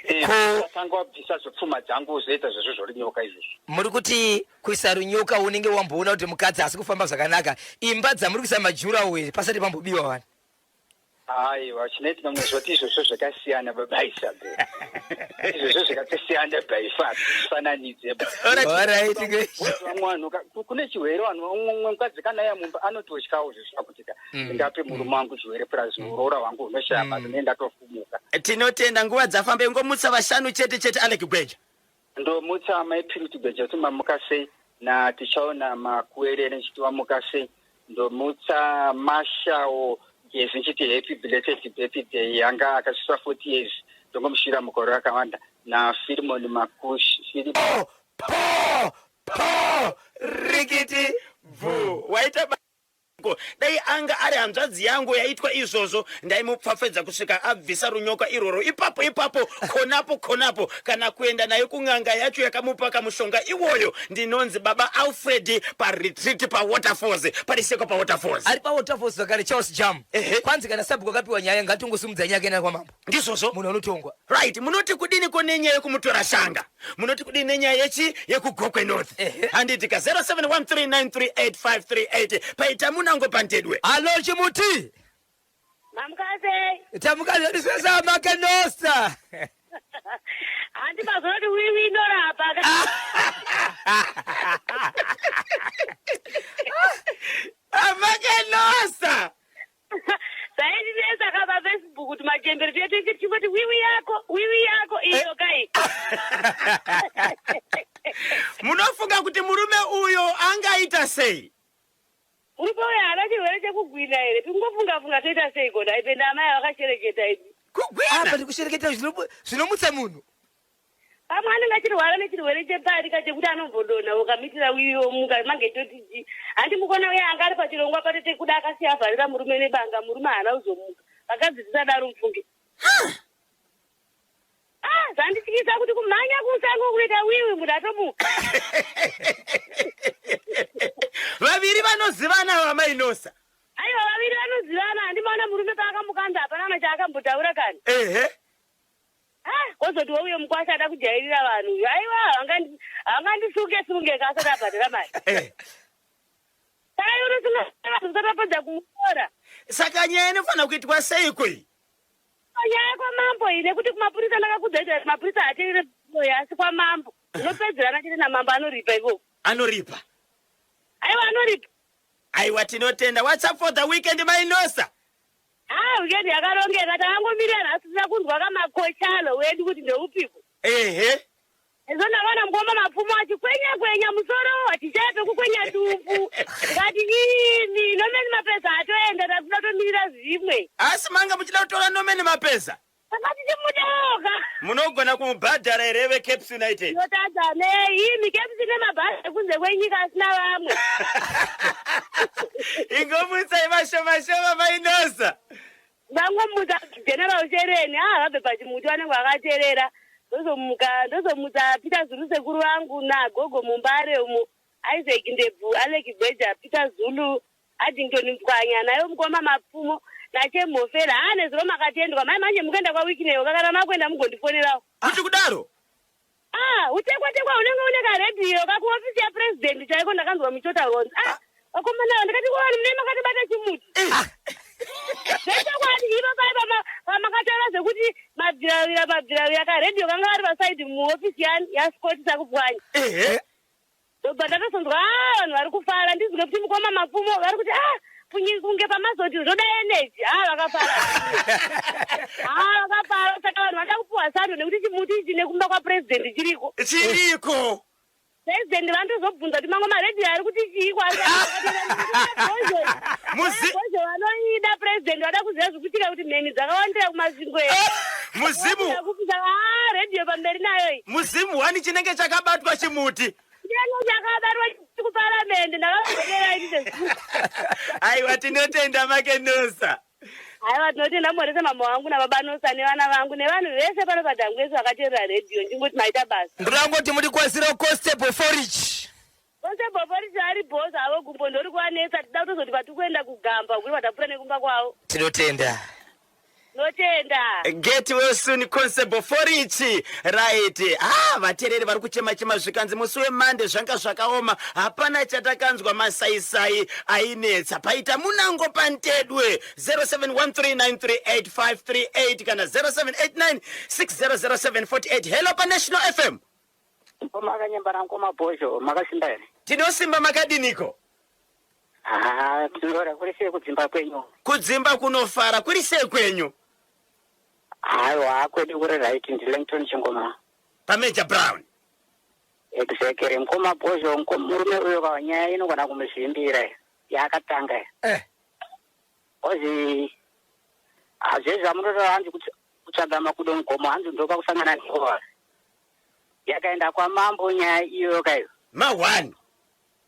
Eh, Ko- tanga wabvisa zvepfuma dzangu uzoita zvazvo zvorunyoka izvozvo. Muri kuti kuisa runyoka unenge wamboona kuti mukadzi haasi kufamba zvakanaka. Imba dzamuri kuisa majurawo here pasati pambobiwa wani? Aiwa, chinoitika munozoti izvozvo zvakasiyana baba Isabel. Izvozvo zvakatosiyana by far, tifananidze ba. Alright, Vamwe vanhu ka- kune chirwere vanhu umwe mukadzi kana auya mumba anototyawo zvisina kuti ka ndingape murume wangu chirwere plus uroora hwangu hunoshaya basa ndinenge ndatofumuka. Tinotenda nguva dzafamba ingomutsa vashanu chete chete Alec Gweja. Ndomutsa amai Purity Gweja kuti mamuka sei na Tichaona Makuwerere ndichiti wamuka sei. Ndomutsa Marshal Gezi ndichiti happy belated birthday anga akasvitsa 40 years ndongomushuvira makore akawanda na Philemon Makushi Philip Po po po rikiti bvu waita Ko dai anga ari hanzvadzi yangu yaitwa izvozvo ndaimupfapfedza kusvika abvisa runyoka irworwo ipapo ipapo konapo konapo kana kuenda naye kun'anga yacho yakamupa kamushonga iwoyo. Ndinonzi baba Alfred paretreat paWaterfalls pariseko paWaterfalls. Ari paWaterfalls zvakare Charles Jam. Ehe. Kwanzi kana sabhuku akapiwa nyaya ngatongosimudza nyaya kuenda kwamambo. Ndizvozvo. Munhu anotongwa. Right, munoti kudini ko nenyaya yekumutora shanga? Munoti kudini nenyaya yechi yekuGokwe North? Ehe. Handiti ka 0713938538 paita munango pantedwe. Alo chimuti. Mamukasei. Tamuka zvedu svesa makenosa. Handi mazoti wiwi inorapa. Amakenosa. Zvaindinetsa ka paFacebook kuti machembere tuye tese tichingoti wiwi yako, wiwi yako iyo kai. Munofunga kuti murume uyo angaita sei? Murume uyo haana chirwere chekugwina here? Tingofunga funga toita seiko nhai penda amai vakashereketa idi. Kugwina? Apa ndikushereketa zvinomutsa munhu. Pamwe anenge achirwara nechirwere chebarika chekuti anombodonha ukamitira wiwi womuka mange toti ji. Handi mukona uya anga ari pachirongwa patete kuda akasiya avharira murume nebanga murume haana kuzomuka. Vakadzi tisadaro mufunge. Ah, zvandityisa kuti kumhanya kusango kunoita wiwi munhu atomuka. Vaviri vanozivana vamainosa. Aiwa vaviri vanozivana handimaona murume paakamukanda hapana kana chaakambotaura kani. Ehe. Ah, Kozoti wouye mukwasha ada kujairira vanhu uyu. Aiwa havangandisuke sunge ka asati abhadhara mari. Eh. Saka iwe unosunga vanhu usati wapedza kumuroora. Saka nyaya inofanira kuitwa seiko iyi? Nyaya kwamambo iyi nekuti kumapurisa ndakakudza kuti mapurisa haateerere mutemo asi kwamambo unopedzerana chete namambo anoripa ikoko. Anoripa. Aiwa anoripa. Aiwa tinotenda. What's up for the weekend Mainosa? Haa weekend yakarongeka takangomirira nhasi tisina kunzwa kamakochalo wedu kuti ndeupiko. Ehe. Ezvo ndakaona mukoma Mapfumo achikwenya kwenya musoro achichaya pekukwenya dumbu. Ndikati ini Norman Mapeza atoenda takuda kutomirira zvimwe. Asi manga muchida kutora Norman Mapeza? Tanga tichimudawoka. Munogona kumubhadhara here veCaps United? Tinotadza nei imi Caps ine mabhazi ekunze kwenyika asina vamwe. Ingomutsai vashoma shoma Mainosa. Vangomutsa General Shereni ah vabve pachimuti vanenge vakaterera ndozomuka ndozomutsa Peter Zulu sekuru vangu nagogo muMbare umo Isaac Ndebvu Alec Gweja Peter Zulu Addington Mpwanya nayo mukoma Mapfumo naChemhofela haa nezuro makatendwa mai manje mukuenda kwaWicknell kana makuenda mugondifonerawo. Kuti kudaro? Ah, utekwatekwa unenge une karedhiyo kakuofisi yapresident chaiko ndakanzwa muchotaurwa kunzi ah vakomana ava ndikati ko vanhu mune makatobata chimuti zvechokwadi ivo pai pamakataura zvekuti mabviravira mabviravira karedhiyo kanga kari pasaidi muofisi yani yascott sakupwanya Ehe. Ndobva ndatozonzwa ah vanhu vari kufara ndizwe kuti mukoma Mapfumo vari kuti ah punyi kunge pamazoti zvoda energy ah vakafara ah vakafara saka vanhu vada kupuwa sando nekuti chimuti ichi nekumba kwapresident chiriko Chiriko. president vanotozobvunza kuti mamwe maredhiyo ari kuti chiiko Muzi- bozho vanoida president vada kuziva zvikuitika kuti mheni dzakawandira kumasvingo here Muzimu kupisa ah redhiyo pamberi nayo iyi muzimu wani chinenge chakabatwa chimuti. Chinenge chakabatwa kuparamende ndakazodera ini sezvo. Aiwa tinotenda Makenosa. Aiwa tinotenda morese mama wangu nababa Nosa nevana vangu nevanhu vese pano paDhangwesi vakateerera redhiyo ndingoti maita basa. Ndinangoti muri kwazira Constable Forage. Constable Forage ari boss avo gumbo ndori kuvanetsa tida kutozoti patikuenda kugamba kuri vatapfuura nekumba kwavo. Tinotenda. Notenda. Get well soon Constable Forichi. Right. Ah, vatereri vari kuchema chema zvikanzi musi wemande zvanga zvakaoma. Hapana chatakanzwa masaisai ainetsa. Paita munango pantedwe 0713938538 kana 0789600748. Hello pa National FM. Mkoma Kanyemba namkoma Bhozho makasimba here? Tinosimba makadiniko? Ah, tinoora kuri sei kudzimba kwenyu? Kudzimba kunofara kuri sei kwenyu? Haiwa kwedu kuri right ndi Langton Chingoma. PaMajor Brown. Exactly mkoma Bhozho murume uyo ka nyaya inogona kumuzvimbira yaakatanga. Eh. Kozi hazvezvi amunotaura hanzi kutsvaga makudo mugomo hanzi ndopakusangana nehowa. Yakaenda kwamambo nyaya iyoyo kaiyo. Ma one.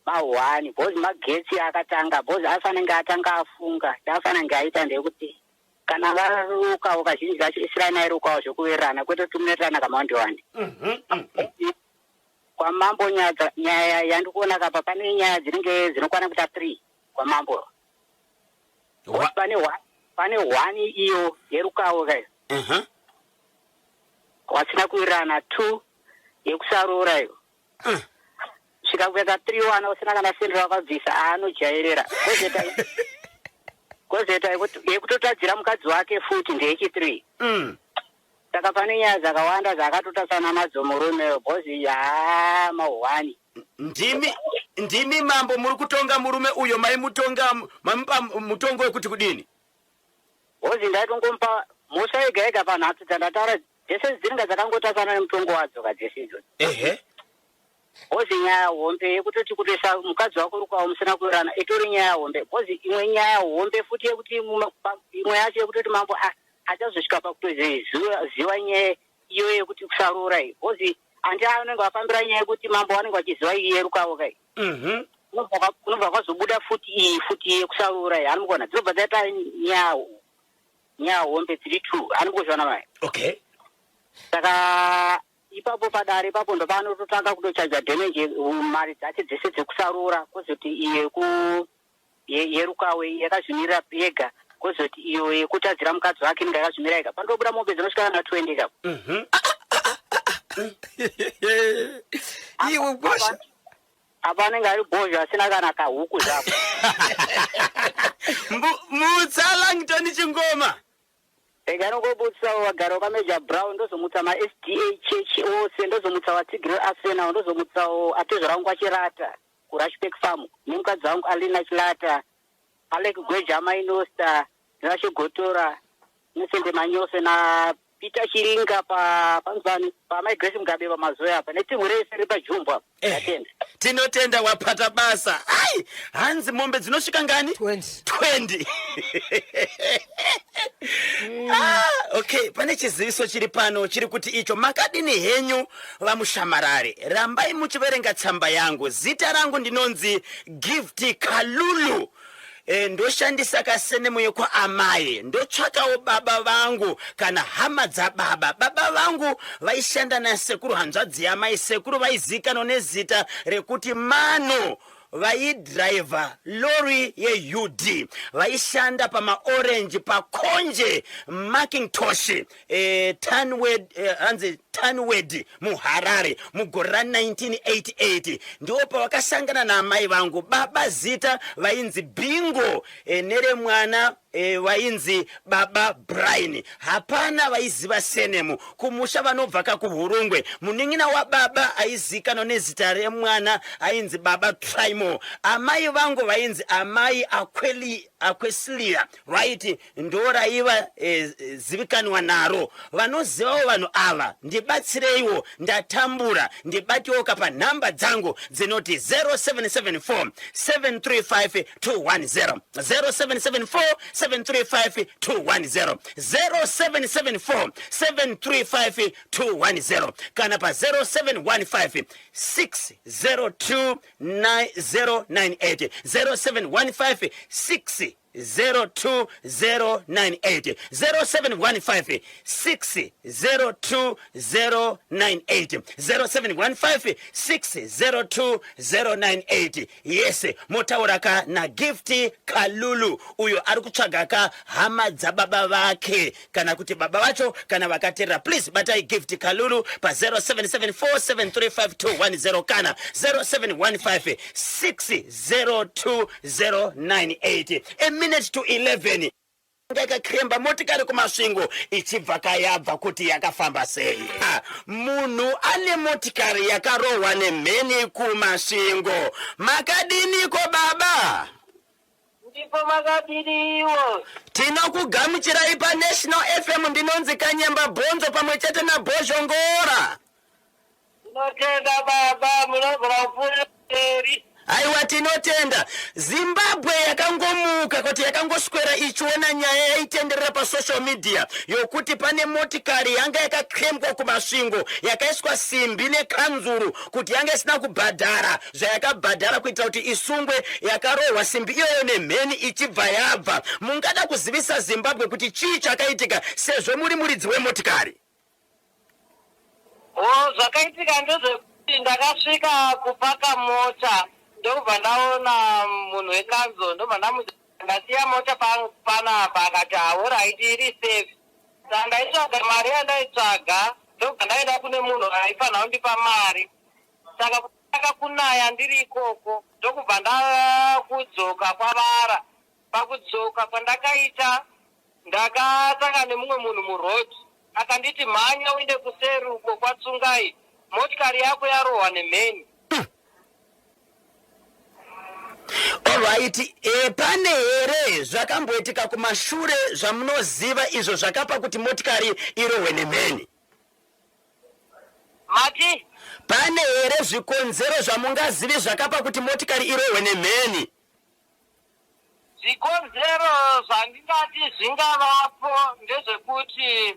Ma one because magetsi akatanga because afanenge atanga afunga chaafanenge aita ndeyekuti kana varukawo kazhinji kacho isiranai rukawo zvekuwirirana kwete kuti munoitirana kamawandi wandi. Kwamambo nyaya nyaya yandikuona kapa pane nyaya dzinenge dzinokwana kuita 3 kwamambo. Pane one pane one iyo yerukawo kaiyo. Wasina kuwirirana 2 yekusaroora iyo. Svika kuita 3 wana usina kana sendi rawakabvisa anojairira. Kozoita kozoita yekutotadzira mukadzi wake futi ndeyechi 3. Saka pane nyaya dzakawanda dzaakatotasana nadzo murume uyo because haa mahwani. Ndimi ndimi mambo muri kutonga murume uyo maimutonga mamupa mutongo wekuti kudini? Hozi ndaitongomupa mhosva yega yega panhatu dzandataura dzese dzinenge dzakangotasana nemutongo wadzo ka dzese idzodzo. Ehe. Hozi nyaya hombe yekutoti kutoisa mukadzi wako rukawo musina kuwirirana itori nyaya hombe bhozi imwe nyaya hombe futi yekuti imwe yacho yekutoti mambo achazosvika pakutoziva nyaya iyo yekuti kusaroora iyi bhozi handi anenge afambira nyaya yekuti mambo vanenge vachiziva iyi yerukawo kai. Kunobva kwazobuda futi iyi futi yekusarura iyi hanimukona dzinobva dzaita nyaya nyaya hombe dziri two hanimukuzviona mai okay saka ipapo padare ipapo ndopaanototanga kutochaja damage mari dzacho dzese dzekusarura kozoti iyi yeku yerukawe yakazvimirira yega kozoti iyo yekutadzira mukadzi wake inenge yakazvimirira yega panotobuda mombe dzinosvika kana 20 kapo. Iwe kwasha. Apa anenge ari bhozho asina kana kahuku zvako. Mutsa Langton Chingoma. Rega nongobutsawo vagari vekwaMajor Brown, ndozomutsa maSDA church ose, ndozomutsa vatsigiri veArsenal, ndozomutsawo atezvara vangu kwaChirata kuRushpark Farm nemukadzi wangu Alina Chilata, Alec Gweja, Amai Nosta, Tinashe Gotora, Innocent Manyose na Peter Chiringa pa panzani paamai Grace Mugabe pamazoe apa netimhu rese riri paJumbo apa. Eh, Ndatenda. Tinotenda wapata basa. Ai, hanzi mombe dzinosvika ngani? 20. 20. Ah, okay, pane chiziviso chiri pano chiri kuti icho makadini henyu vamushamarari. Rambai muchiverenga tsamba yangu. Zita rangu ndinonzi Gift Kalulu. E, ndoshandisa kasenemu yekwaamai ndotsvakawo baba vangu kana hama dzababa baba vangu vaishanda nasekuru hanzvadzi yamai sekuru vaizivikanwa nezita rekuti mano vaidhiraivha lori yeud vaishanda pamaorenji pakonje macintosh eh, Tanwed, eh, hanzi Tanwed muHarare mugore ra1988 ndipo pavakasangana naamai vangu baba zita vainzi Bingo eh, neremwana eh, vainzi baba Brian hapana vaiziva senemu kumusha vanobva kakuHurungwe munin'ina wababa aizikanwa nezita remwana ainzi baba Trimo amai vangu vainzi amai Akweli, Akwesilia right ndoraiva eh, zivikanwa naro vanozivawo vanhu ava ndibatsireiwo ndatambura ndibatiwoka panhamba dzangu dzinoti 0774 735 210 0774 735 210 0774 735 210 kana pa 0715 602 9098 0715 6 02098 0715 602 098 0715 602 098 yes motaura ka naGift Kalulu uyo ari kutsvaga ka hama dzababa vake kana kuti baba vacho kana vakateerera please batai Gift Kalulu pa 0774735210 kana 0715 602 098 a minute to 11 yakakremba motikari kuMasvingo ichibva kayabva kuti yakafamba sei. Ah, munhu ane motikari yakarohwa nemheni kuMasvingo makadiniko baba? Ndipo makadiniwo? Tinokugamuchirai paNational FM ndinonzi Kanyemba Bhonzo pamwe chete naBhozhongora. Tinotenda baba, munogona kupfuurira mberi. Aiwa tinotenda. Zimbabwe yakangomuka kuti yakangoswera ichiona nyaya yaitenderera pasocial media yokuti pane motikari yanga yakakrembwa kuMasvingo yakaiswa simbi nekanzuru kuti yanga isina kubhadhara zvayakabhadhara kuitira kuti isungwe yakarohwa simbi iyoyo nemheni ichibva yabva. Mungada kuzivisa Zimbabwe kuti chii chakaitika sezvo muri muridzi wemotikari? O zvakaitika ndezvekuti ndakasvika kupaka mota ndokubva ndaona munhu wekanzo ndobva ndamuti ndasiya mota panapa akati alright iri safe. Saka ndaitsvaga mari yandaitsvaga ndobva ndaenda kune munhu aifanira kundipa mari. Saka kutanga kunaya ndiri ikoko ndokubva ndakudzoka kwavara. Pakudzoka kwandakaita ndakasangana nemumwe munhu muroad akanditi mhanya uende kuseri uko kwaTsungai motikari yako yarohwa nemheni. Alright, e, pane here zvakamboitika kumashure zvamunoziva izvo zvakapa kuti motikari irohwe nemheni? Mati? Pane here zvikonzero zvamungazivi zvakapa kuti motikari irohwe nemheni? Zvikonzero zvandingati zvingavapo ndezvekuti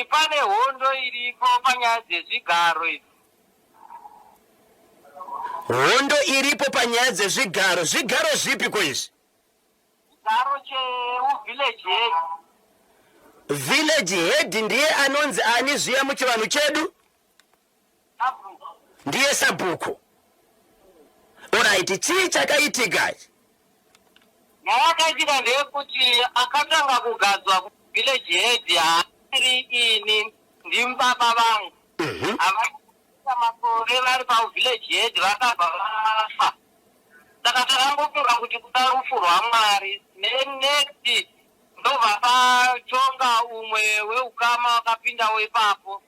pane hondo iripo panyaya dzezvigaro idzi. Hondo iripo panyaya dzezvigaro zvigaro zvipi ko izvi? Chigaro cheuvillage head. Village head ndiye anonzi ani zviya muchivanhu chedu? Sabhuku. Ndiye sabhuku. Alright, chii chakaitika? Nyaya yakaitika ndeyekuti akatanga kugadzwa kuvillage head haasiri ini ndimubaba vangu. Havana makore vari pavillage head vakabva vafa. Saka takangofunga kuti kuda rufu rwaMwari. Nenext ndobva patonga umwe weukama wakapindawo ipapo.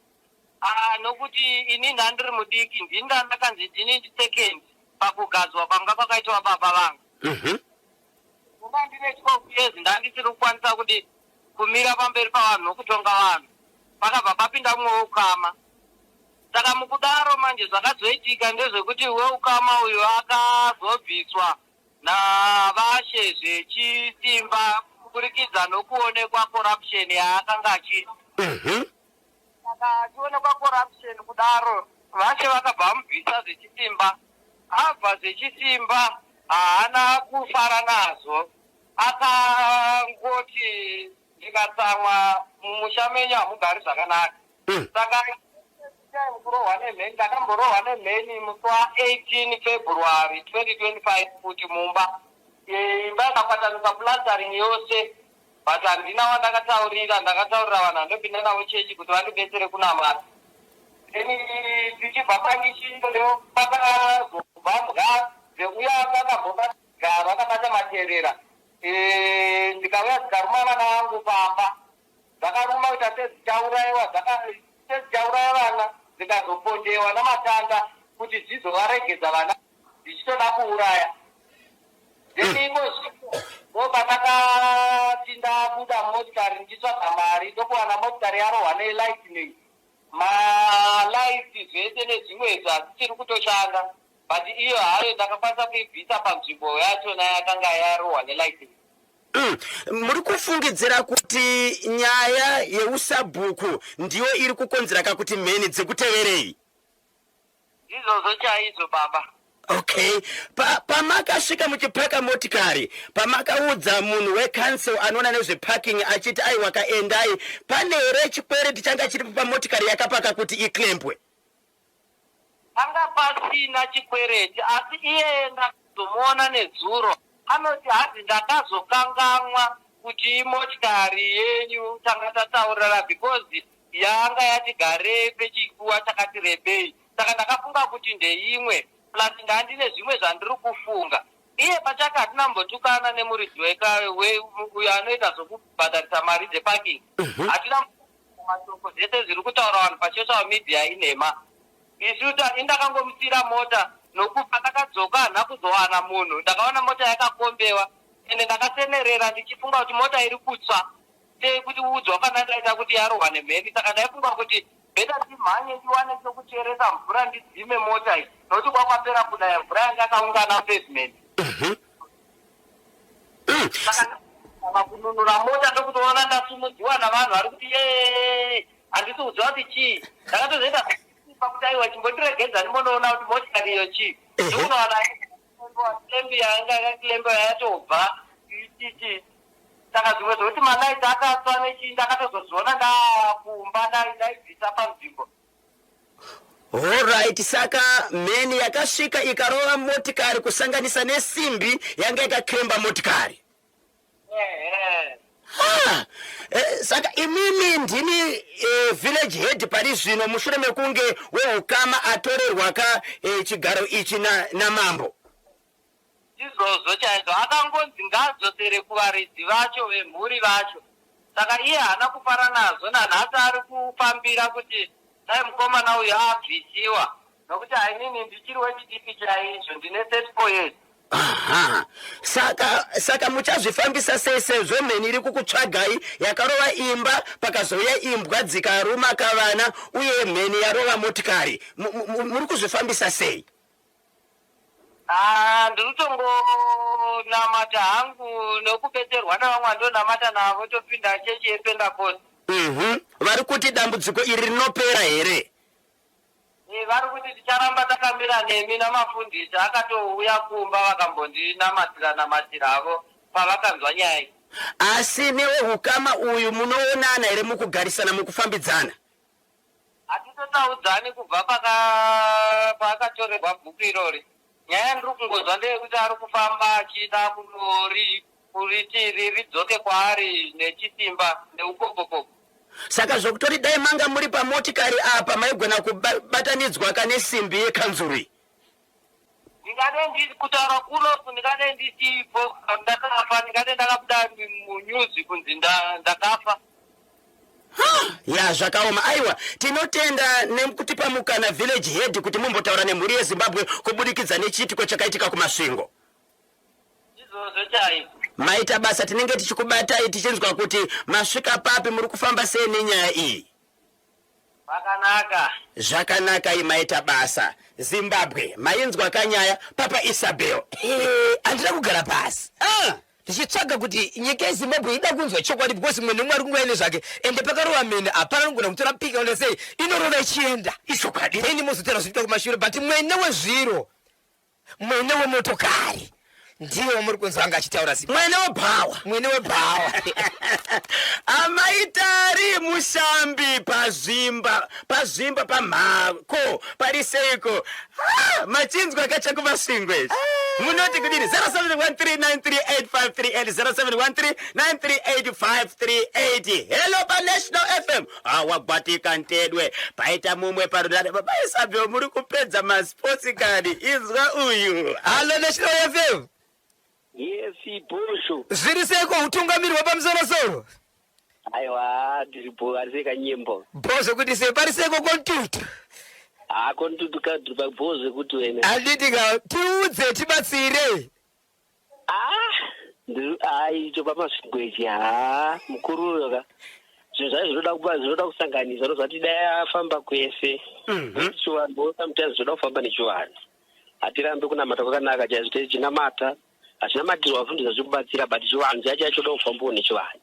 Ah, nokuti ini ndandiri mudiki, ndini ndandakanzi ndini ndisecond pakugadzwa kwanga kwakaitwa baba vangu. Nguva ndine 12 years ndandisiri kukwanisa kuti kumira pamberi pavanhu nokutonga vanhu. Pakabva papinda mumwe weukama. Saka mukudaro manje zvakazoitika ndezvekuti weukama uyu akazobviswa navashe zvechisimba kuburikidza nokuonekwa corruption yaakanga achiita. Saka achionekwa corruption kudaro vashe vakabva vamubvisa zvechisimba. Abva zvechisimba haana kufara nazvo akangoti ndikatsamwa mumusha menyu hamugari zvakanaka. Saka time kurohwa nemheni ndakamborohwa nemheni musi wa 18 February 2025 futi mumba. Imba yakakwatanuka plastering yose but handina wandakataurira ndakataurira vanhu vandopinda navo chechi kuti vandibetsere kunamata then tichibva pangishiyo pakazobva mbwa dzeuya akambobata garo akabata materera eh, dzikauya dzikaruma vana vangu pamba dzakaruma kuita sedzichaurayiwa sedzichauraya vana dzikazopondewa namatanda kuti dzizovaregedza vana dzichitoda kuuraya then iko zvino ndopandakati ndabuda motikari ndichitsvaga mari ndokuwana motikari yarohwa nelightning malights zvese nezvimwe izvo hazvichiri kutoshanda but iyo hayo ndakakwanisa kuibvisa panzvimbo yachona yakanga yarohwa nelightning. Muri kufungidzira kuti nyaya yeusabhuku ndiyo iri kukonzera ka kuti mheni dzikuteverei? Ndizvozvo chaizvo baba. Okay. Pa, pamakasvika muchipaka motikari, pamakaudza munhu wecouncil anoona nezveparking achiti aiwa kaendai, pane here chikwereti changa chiripo pamotikari yakapaka kuti iclempwe? Panga pasina chikwereti asi iyeye ndakazomuona nezuro anoti hanzi ndakazokangamwa kuti imotikari yenyu tanga tataurirana because yanga yati garei pechinguva chakati rebei saka ndakafunga kuti ndeimwe plus ndandine zvimwe zvandiri kufunga. Iye pachake hatina kumbotukana nemuridzi uyo anoita zvokubhadharisa mari dzeparking. Hatina mashoko zvese zviri kutaura vanhu pasocial media inhema. Isu ini ndakangomusiira mota nokufa ndakadzoka handina kuzowana munhu ndakaona mota yakakombewa ende ndakasenerera ndichifunga kuti mota iri kutsva sei kuti udzwa kana ndaita kuti yarohwa nemheni saka ndaifunga kuti beta ndimhanye ndiwane chokucheresa mvura ndidzime mota iyi nokuti kwakwapera kunaya mvura yanga yakaungana pavement saka kununura mota ndokutoona ndasumudziwa navanhu vari kuti yee handisi kuziva kuti chii ndakatozoita pakuti aiwa chimbondiregedza ndimbonoona kuti motikari iyo chii ndokunowana klembi yanga yakaklemba yatobva ichichi saka zvimwe zvekuti malights akatsva nechii ndakatozozviona ndakumba ndaibvisa panzvimbo. Horait, saka mheni yakasvika ikarova motikari kusanganisa nesimbi yanga yakakremba motikari. Ehe. Ah, eh, saka imimi ndimi eh, village head pari zvino mushure mekunge weukama atorerwa ka eh, chigaro ichi namambo na Ndizvozvo chaizvo. Akangonzi ngaadzosere kuvaridzi vacho vemhuri vacho. Saka iye haana kufara nazvo nanhasi ari kufambira kuti dai mukomana uyu abvisiwa nokuti ainini ndichiri wechidiki chaizvo ndine 34 years. Aha. Saka saka muchazvifambisa sei sezvo mheni iri kukutsvagai yakarova imba pakazouya imbwa dzikaruma kavana uye mheni yarova motikari muri kuzvifambisa sei? Ah, ndiri kutongonamata hangu nokubetserwa navamwe vandonamata navo topinda chechi yependakosti. Vari kuti dambudziko iri rinopera here? Eh, vari kuti ticharamba takamira nemi namafundisi akatouya kumba vakambondinamatira namatira havo pavakanzwa nyaya iyi. Asi newehukama uyu munoonana here mukugarisana mukufambidzana? Hatitotaudzani kubva paakatorerwa bhuku irori. Nyaya yandiri kungonzwa ndeyekuti ari kufamba achida kuriti ridzoke kwaari nechisimba neukobvokobvo. Saka zvokutori dai manga muri pamotikari apa maigona kubatanidzwa kane simbi yekanzuru iyi. Ndingadai ndi kutaura kuno ndingadai ndisipo ndakafa ndingadai ndakabuda munews kunzi ndakafa. Ya, zvakaoma. Aiwa, tinotenda nekutipa mukana, village head, kuti mumbotaura nemhuri yeZimbabwe kubudikidza nechiitiko chakaitika kuMasvingo. Izvozvo chaizvo. Maita basa. Tinenge tichikubatai tichinzwa kuti masvika papi, muri kufamba sei nenyaya iyi. Zvakanaka. Zvakanaka, maita basa. Zimbabwe, mainzwa kanyaya papa Isabel. Handina kugara pasi ndichitsvaga kuti nyika yeZimbabwe ida kunzwa chokwadi, because mumwe nemumwe ari kunguva ine zvake, ende pakarova mhene hapana anogona kutora pika onda sei inorova ichienda. Ichokwadi. Then mozotaura zvinoitwa kumashure, but mwene wezviro, mwene wemotokari ndiye wamuri kunzwa anga achitaura zita. Mwene webhawa. Mwene webhawa. Amaitari Mushambi pazvimba, pazvimba pamhako pari seiko? Ah, machinzwa kachakuMasvingo ichi, munoti kudini? 0713938538, 0713938538. Hello paNational FM. Awagwatika ntedwe paita mumwe parunare. Baba Isabel, muri kupedza masports kani. Inzwa uyu. Hallo, National FM. Yes, bhosho. Zviri seiko, utungamiri hwapamusorosoro? Aiwa, ndiripo. Ari sei kanyembo? Bho zvekuti. Sei, pari seiko kontutu? Ha, kontutu kadhupa bho zvekuti wena. Handiti ka? Tiudze, tibatsire. Ah, ndiri ai icho paMasvingo ichi. Ha, mukuru uyo ka, zvinhu zvacho zvinoda kuba, zvinoda kusanganisa. Unozva dai afamba kwese. Chivanhu sometimes zvinoda kufamba nechivanhu. Hatirambi kunamata kwakanaka chaizvo, tichinamata hachinamatirwa vafundisi vachikubatsira, but chivanhu chacho choda kufambawo nechivanhu,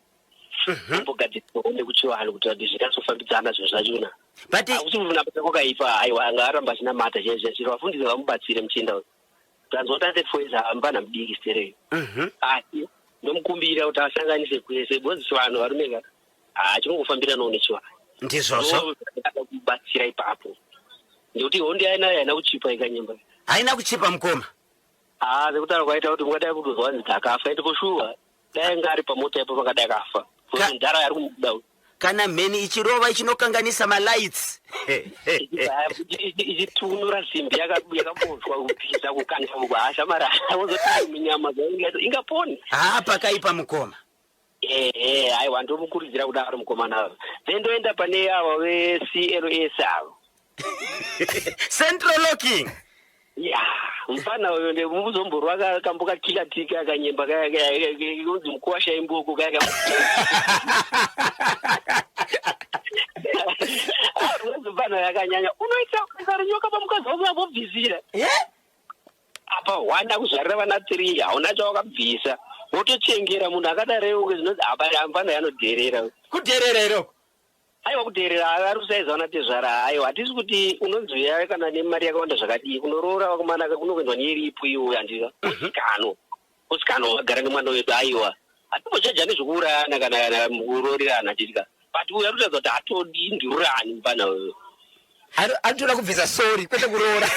ambogadzirwawo nekuchivanhu kuti vanhu zvinyatsofambidzana zvinhu zvachona. But hakusi kunamata kwakaipa. Aiwa, anga aramba achinamata chaizvo chero vafundisi vamubatsire muchienda uyu. Tanzwa kuti ane 4 years, hambana mudiki sterei. Asi ndomukumbira kuti asanganise kwese, because chivanhu, varume ka, hachinongofambiranawo nechivanhu. Ndizvozvo. Ndada kubatsira ipapo nekuti hondi ainayo haina kuchipa ikanyemba. Haina kuchipa, mukoma. Haa, sekutaura kwaita kuti mungadai kutozwa nzi takafa, ende kushuwa dai anga ari pamota ipo pangadai akafa. Mudhara ari kumubuda uyu. Kana mheni ichirova ichinokanganisa malights. Ichitunura simbi yakaboshwa kupisa kukanda uko, hashamara wozoti minyama ingaponi. Haa, pakaipa, mukoma. Ehe, aiwa, ndomukurudzira kudaro mukomana. Then ndoenda pane avo veCLS avo. Central locking. Ya, mufana uyo ndemuzomborwa kambo kakika tika kanyemba unzi mukuwasha imboko kaya. Mufana yakanyanya unoita kuisa runyoka pamukadzi wako ambobvisira. Apa hwana kuzvarira vana three, hauna chawakabvisa, wotochengera munhu akadareo. Zvinonzi apa mufana yanodherera. Kudherera iroko. Aiwa, kudherera ari kusaiza vana tezvara. Aiwa, hatisi kuti unonzi kana nemari yakawanda zvakadii kunoroora vakomana kunokuendwa neiripo iwo, handika usikano usikano wagara nemwana wedu. Aiwa, hatimbochaja nezvekuurayana kana kuroorerana, handitika? But uyu ari kutaridza kuti hatodi ndururani mufana uyu. Anotoda kubvisa sorry, kwete kuroora.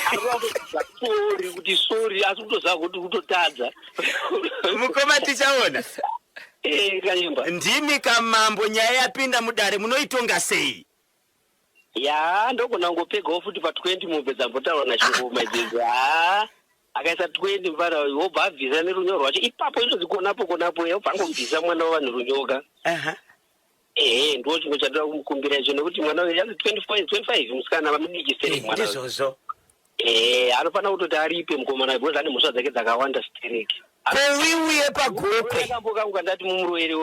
Sorry, kuti sorry, asi kutoziva kuti kutotadza. Mukoma, tichaona. Eh, kanyemba. Ndimi kamambo, nyaya yapinda mudare, munoitonga sei? Ya, ndogona kungopegawo futi pa20 mombe dzambotaurwa nachingoma idzodzo. Ha, akaisa 20 mufana uyu wobva abvisa nerunyo rwacho ipapo, inozi konapo konapo, wobva angobvisa mwana wavanhu runyoka. Ehe, ndo chimwe chandoda kumukumbira icho, nekuti mwana uyu yanzi 24, 25, musikana vamudiki stereki mwana uyu. Ndizvozvo. Ehe, anofanira kutoti aripe mukomana, because ane mhosva dzake dzakawanda stereki. Kowiuye paGokwe. Kambo kangu kandati mumuroere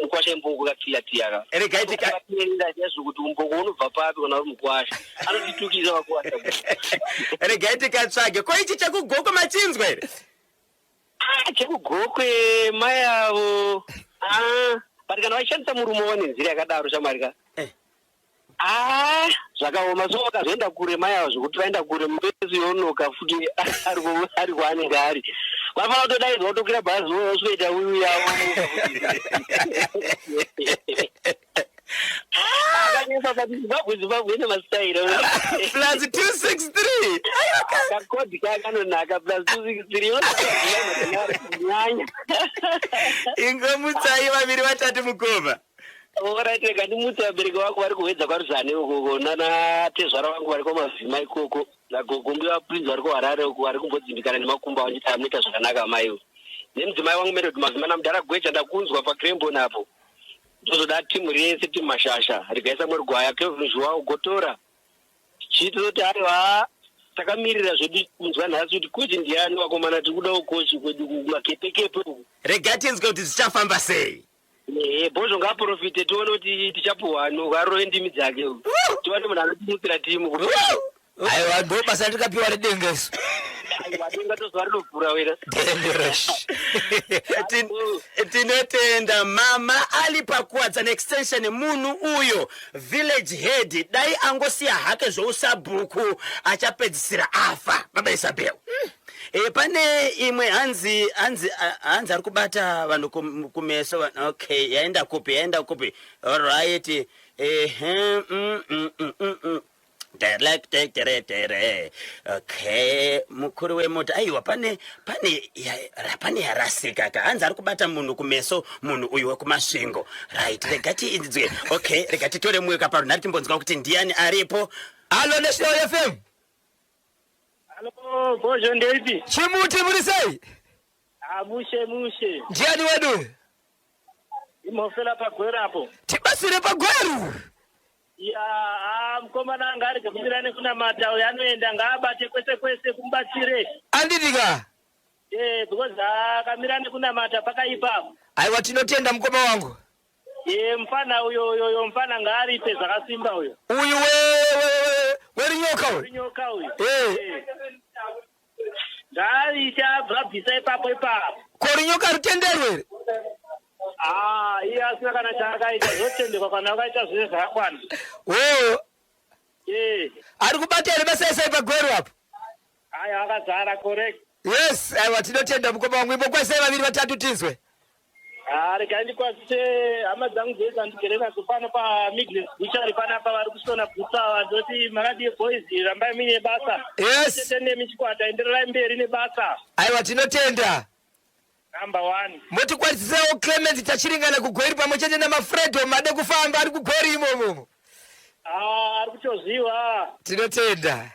mukwasha imboko katiyatiya. Regai tika Chaizvo kuti umboko unobva papi kana uri mukwasha anotitukisa vakwasha. Regai tikatsvage. Ko ichi chekuGokwe machinzwa here? Ah, chekuGokwe mai avo. Ah, but kana vachishandisa murume wavo nenzira yakadaro, shamarika. Ah, zvakaoma. So vakazoenda kure mai avo, zvekuti vaenda kure, mupesi yonoka futi ari kwaanenge ari, vanofanira kutodaidzwa kutokwira bhazi vosvikoita wiwi yavo. Akanyesa, but Zimbabwe, Zimbabwe ine masitaira. +263. Kakodi kakanonaka, +263 nyanya. Ingomutsai vaviri vatatu, mukoma. Alright, rega ndimutse vabereki vangu vari kuhwedza kwaRuzane ukoko nana tezvara vangu vari kwamavhima ikoko nagogo mbuya vaPrince vari kuHarare uko vari kumbodzimbikana nemakumbo avo nditi amunoita zvakanaka amai nemudzimai wangu Melody Mavhima namudhara Gweja ndakunzwa paCrembon apo ndozoda timu rese timu Mashasha regai Samuel Gwaya Kelvin Zhuwao Gotora Chiitoti aiwa takamirira zvedu kunzwa nhasi kuti kochi ndiani vakomana tiri kudawo kochi kwedu kumakepekepe uku. Rega tinzwe kuti zvichafamba sei. Ehe, Bhozho ngaaprofite tione kuti tichapuhwa ano arove ndimi dzake uyu. Tiwane munhu anotimutsira timu. Aiwa ndo basa randikapiwa redenga isu. Aiwa denga tozwa rinovhura wena. Denderesh. Tinotenda mama ali pakuwadzana extension munhu uyo Village head dai angosiya hake zvousabhuku achapedzisira afa baba Isabel. Mm. E, pane imwe hanzi hanzi hanzi ari kubata vanhu kumeso okay yaenda kupi yaenda kupi alright ehe mm, mm, mm, mm, mm. Tere okay mukuru wemota aiwa pane pane ya, pane yarasika ka hanzi ari kubata munhu kumeso munhu uyu wekumasvingo right rega tiinzwe okay rega titore mumwe kaparunhari timbonzwa kuti ndiani aripo Halo National FM. Halo, Bozho ndeipi? Chimuti muri sei? Ah, mushe mushe. Ndiani wedu? Imhofela pagweru apo. Tibatsire pagweru. Ya, ah, mukomana anga arege kumira nekunamata uyo anoenda ngaabate kwese kwese kumubatsire. Anditi ka? Eh, because akamira nekunamata pakaipa apo. Aiwa tinotenda mukoma wangu. Eh, mfana uyo uyo uyo mfana ngaaripe zvakasimba uyo. Uyu we we werinyoka uyu. Rinyoka uyu. Eh. Eh. Ngaariite abva abvisa ipapo ipapo. Ko rinyoka ritenderwe here? Ah, iye asina kana chaakaita zvotendekwa kana wakaita zvese zvakakwana. Woo. Eh. Ari kubata here basa isai pagweru apo? Aya akazara correct. Yes, aiwa tinotenda mukoma wangu. Imbokwazisai vaviri vatatu tinzwe. Ah, regai ndikwazise hama dzangu dzese dzandigere nadzo pano paMidlands Butchery panapa vari kusona bhutsu ava ndoti makadii boys rambai muine basa. Yes. Tete nemi chikwata endererai mberi nebasa. Aiwa tinotenda. Number one. Motikwazisirewo Clement Tachiringana kuGweru pamwe chete naMafredo Made kufamba ari kuGweru imomo. Ah, ari kutozviwa. Tinotenda.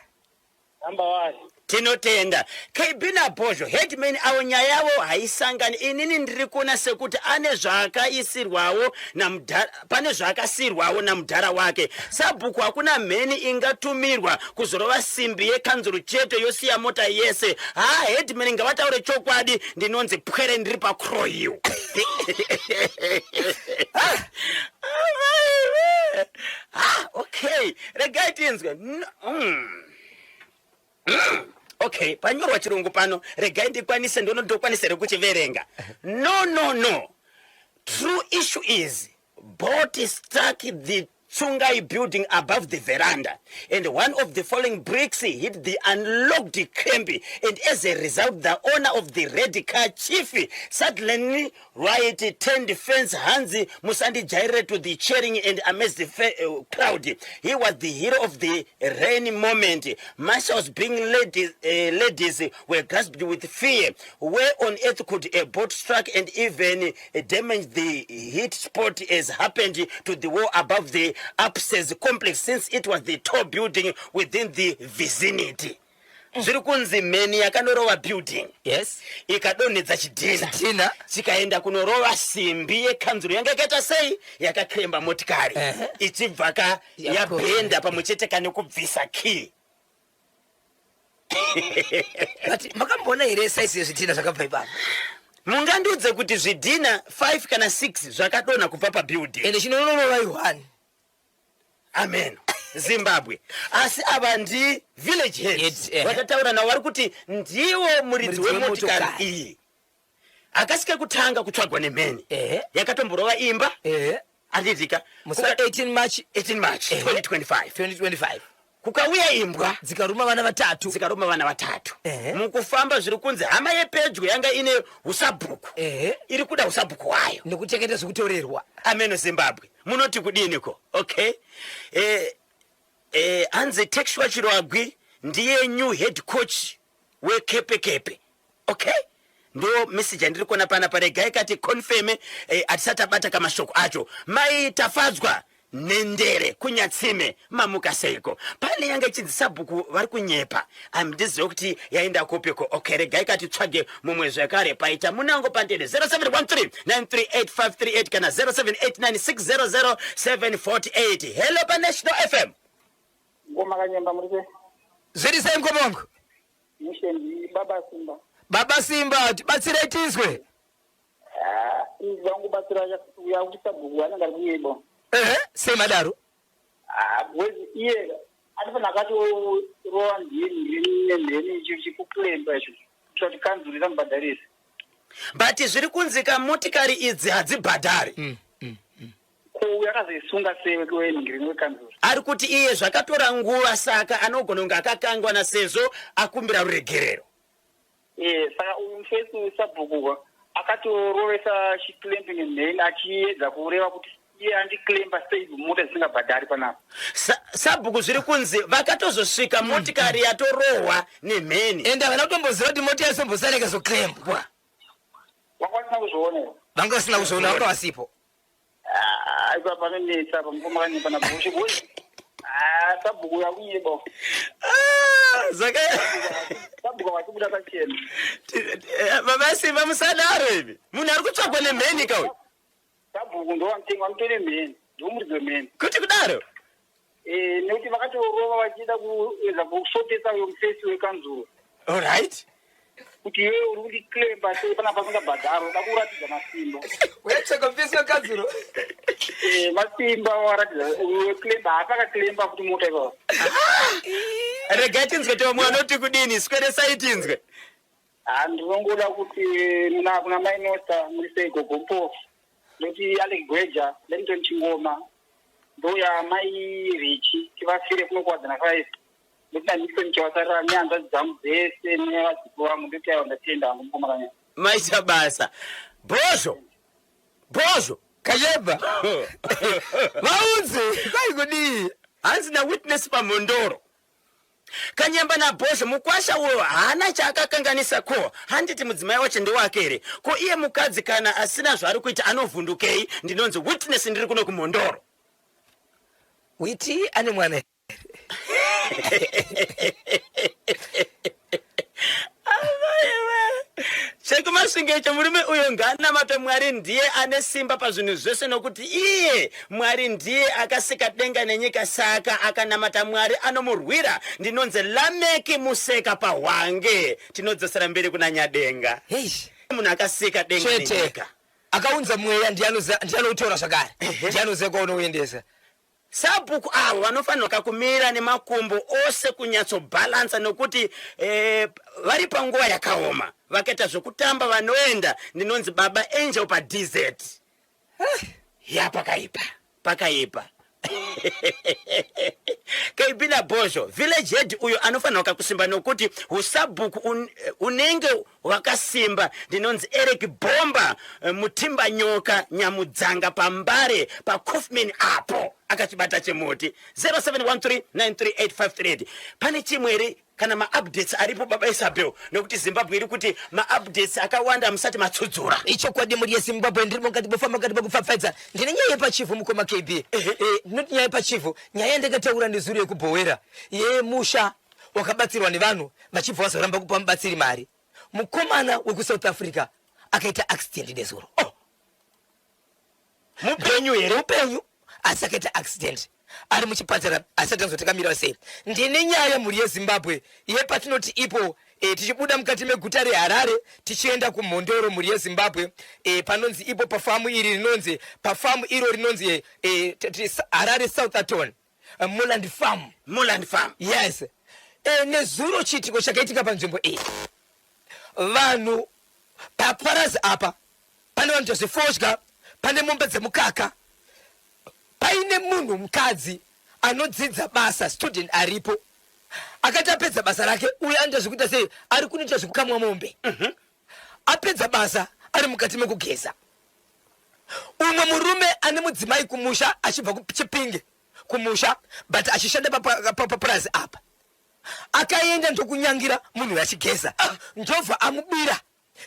Number one. Tinotenda KB naBhozho headman avo nyaya yavo haisangani inini ndiri kuona sekuti ane zvaakaisirwawo namudhara pane zvaakasiirwawo namudhara wake sabhuku hakuna mheni ingatumirwa kuzorova simbi yekanzuru chete yosiya mota yese haa headman ngavataure chokwadi ndinonzi pwere ndiri pacrohill ah, okay regai tinzwe no, mm. Mm. okay panyorwa chirungu pano regai ndikwanise ndono ndokwanisa here kuchiverenga no no no true issue is boat struck the Tsungai building above the veranda and one of the falling bricks hit the unlocked camp and as a result the owner of the red car chief suddenly right turned fence hanzi musandijairire to the cheering and amazed uh, crowd he was the hero of the rainy moment marshals being ladies, uh, ladies were grasped with fear where on earth could a boat struck and even uh, damage the hit spot as happened to the wall above the upstairs complex since it was the tall building within the vicinity Zviri kunzi mheni yakanorova building yes ikadonhedza chidhina Chidhina. chikaenda kunorova simbi yekanzuro yanga yakaita sei yakakremba motikari Ehe. ichibva ka yabhenda pamwe chete kane kubvisa key but makamboona here saisi yezvidhina zvakabva ipapo mungandiudze kuti zvidhina 5 kana 6 zvakadonha kubva pabuilding ende chinonorova i1 amen zimbabwe asi ava ndi village head Head, eh. vatataura navo vari kuti ndiwo muridzi Muridzi wemotikari wemotikari. iyi hakasi kekutanga kutsvagwa nemheni Ehe. yakatomborova imba ehe anditika musi wa 18 march 18 march Ehe. 2025 2025 kukauya imbwa dzikaruma vana vatatu dzikaruma vana vatatu Ehe. mukufamba zviri kunzi hama yepedyo yanga ine usabhuku Ehe. iri kuda usabhuku hwayo nekuchengeta zvekutorerwa ameno zimbabwe munoti kudiniko okay eh, eh, hanzi texua chirwagwi ndiye new head coach wekepekepe okay Ndo message yandiri kuona panapa, regai kati confirme hatisati tabata kamashoko acho. Mai Tafadzwa Nendere kuNyatsime, mamuka seiko? Pane yanga ichinzi sabhuku vari kunyepa, handizive kuti yaenda kupiko. Okay, regai kati tsvage mumwe zvekare. Paita munango pandere 0713 938538 kana 0789 600748. Hello paNational FM. Ngoma Kanyemba, muri sei? Zviri sei, mukoma wangu? Mushe, ndi Baba Simba. Baba Simba, tibatsirei tinzwe. Ah, vangu batsira uya kuti sabhuku anenge ari kunyeba. Ehe, sei madaro? Ah, because iye anofanira akatorova ndini nemheni chikuclampa icho kuitira kuti kanzuru isamubhadharisa. But zviri kunzika motikari idzi hadzibhadhari. Ko uyo akazoisunga sei wenhingirini wekanzuru? Ari kuti iye zvakatora nguva, saka anogona kunge akakangwana sezvo akumbira ruregerero. Eh, saka uyu mufesi sabhuku akatorovesa chiclamp nemheni achiedza kureva kuti iye andiclampa sei mota dzisingabhadhari panapa. Sabhuku zviri kunzi vakatozosvika motikari yatorohwa nemheni. Ende havana kutomboziva kuti mota yasombosara ikazoclampwa. Vanga vasina kuzviona here? Vanga vasina kuzviona, vanga vasipo. Ah, ipa panonetsa apa, mukoma Kanyemba naBushu, because ah, sabhuku yakunyeba. Ah, Sabhuku vachibuda pachena. Baba Simba, musadaro imi, munhu ari kutsvagwa nemheni kauyu. Sabhuku ndo vamutenga, vamutore mheni, ndomuridzi wemheni. Kuti kudaro? Eh, nekuti vakatorova vachida kuedza kusotesa uyo mufesi wekanzuro Alright. Kuti iwewe uri kundiclampa sei panapa pasingabhadharo, uda kuratidza masimba. Uyatsvaka mufesi wekanzuro. Eh, masimba waratidza uyo weclampa, haasi akaclampa kuti mota ipapo. Regai tinzwe kuti vamwe vanoti kudini, sweresai tinzwe. Ha, ndinongoda kuti kuna Mai Nosta, muri sei? Gogo Mpofu, ndoti Alec Gweja, Lemton Chingoma, ndoya Mai Richi, tivafire kunokuwadzana 5, ndoti naNixon Chawasarira nehanzvadzi dzangu dzese nevadziko vangu. Ndoti aiwa, ndatenda hangu, mukoma Kanyemba. Maita basa, Bhozho, Bhozho. Kanyemba, vaudze kwai kudii. Hanzi naWitness paMhondoro, Kanyemba naBhozho, mukwasha uyo haana chaakakanganisa. Ko handiti mudzimai wacho ndewake here? Ko iye mukadzi kana asina zvaari kuita anovhundukei? Ndinonzi Witness, ndiri kuno kuMhondoro. Witi ane mwana here? Amaiwe. Chekumasvingo icho, murume uyo ngaanamate Mwari, ndiye ane simba pazvinhu zvese, nokuti iye Mwari ndiye akasika denga nenyika, saka akanamata Mwari anomurwira. Ndinonzi Lameki Museka paHwange. Tinodzosera mberi kuna Nyadenga. Hei. Munhu akasika denga Chete. nenyika. Akaunza mweya ndiye ndiye anoutora zvakare, ndiye anoziva kwaunouendesa. Sabhuku avo vanofanirwa kumira nemakumbo ose kunyatsobhalansa nokuti vari panguva yakaoma. Vakaita zvekutamba vanoenda. Ndinonzi Baba Angel paDZ. Ya, pakaipa, pakaipa. KB naBhozho, village head uyo anofanirwa kakusimba nokuti usabhuku unenge hwakasimba. Ndinonzi Eric Bomba, Mutimba Nyoka Nyamudzanga paMbare paCoffman apo akachibata chimuti. 0713938538. Pane chimwe here kana maupdates aripo, Baba Isabel? Nokuti Zimbabwe iri kuti maupdates akawanda musati matsudzura. Ichokwadi, mhuri yeZimbabwe, ndiri mukati bofamba mukati mekupfapfaidza. Ndine nyaya yepaChivhu, mukoma KB. Ndinoti nyaya yepaChivhu, nyaya yandakataura nezuro yekubhowera yemusha wakabatsirwa nevanhu vachibva vazoramba kupa mubatsiri mari. Mukomana wekuSouth Africa akaita accident nezuro. Oh. Mupenyu here? Mupenyu, asi akaita accident, ari muchipatara, asi atanzwa takamira sei. Ndine nyaya, mhuri yeZimbabwe, yepatinoti ipo tichibuda mukati meguta reHarare tichienda kuMhondoro, mhuri yeZimbabwe, panonzi ipo pafamu iri rinonzi, pafamu iro rinonzi Harare Southerton, Moland Farm. Moland Farm. Yes. Nezuro chiitiko chakaitika panzvimbo iyi, vanhu paparazi apa pane vanoita zvefodya, pane mombe dzemukaka, paine munhu mukadzi anodzidza basa, student aripo, akati apedza basa rake, uye anoita zvekuita sei, ari kunoita zvekukamwa mombe. Apedza basa, ari mukati mekugeza, umwe murume ane mudzimai kumusha, achibva kuChipinge kumusha but achishanda papurazi apa, akaenda ndokunyangira munhu uyu achigeza, ndobva amubira.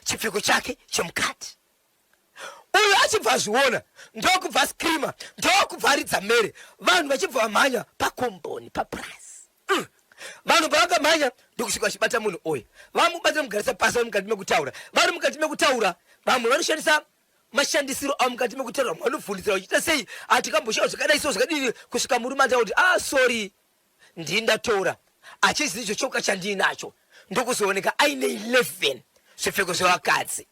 Chipfeko chake chemukati. Uyu achibva azviona, ndokubva ascreama, ndokubva aridza mhere, vanhu vachibva vamhanya pakomboni papurazi. Vanhu pavakamhanya ndokusvika vachibata munhu uyu, vamubata mugarisa pasi, vari mukati mekutaura, vari mukati mekutaura, vamwe vanoshandisa mashandisiro avo mukati mekutaura, vamwe vanovhundisira vachiita sei, hatikamboshawa zvakadai so zvakadini, kusvika murume ataura kuti ah sorry, ndini ndatora, achizi icho choka chandiinacho, ndokuzooneka aine 11 zvipfeko zvevakadzi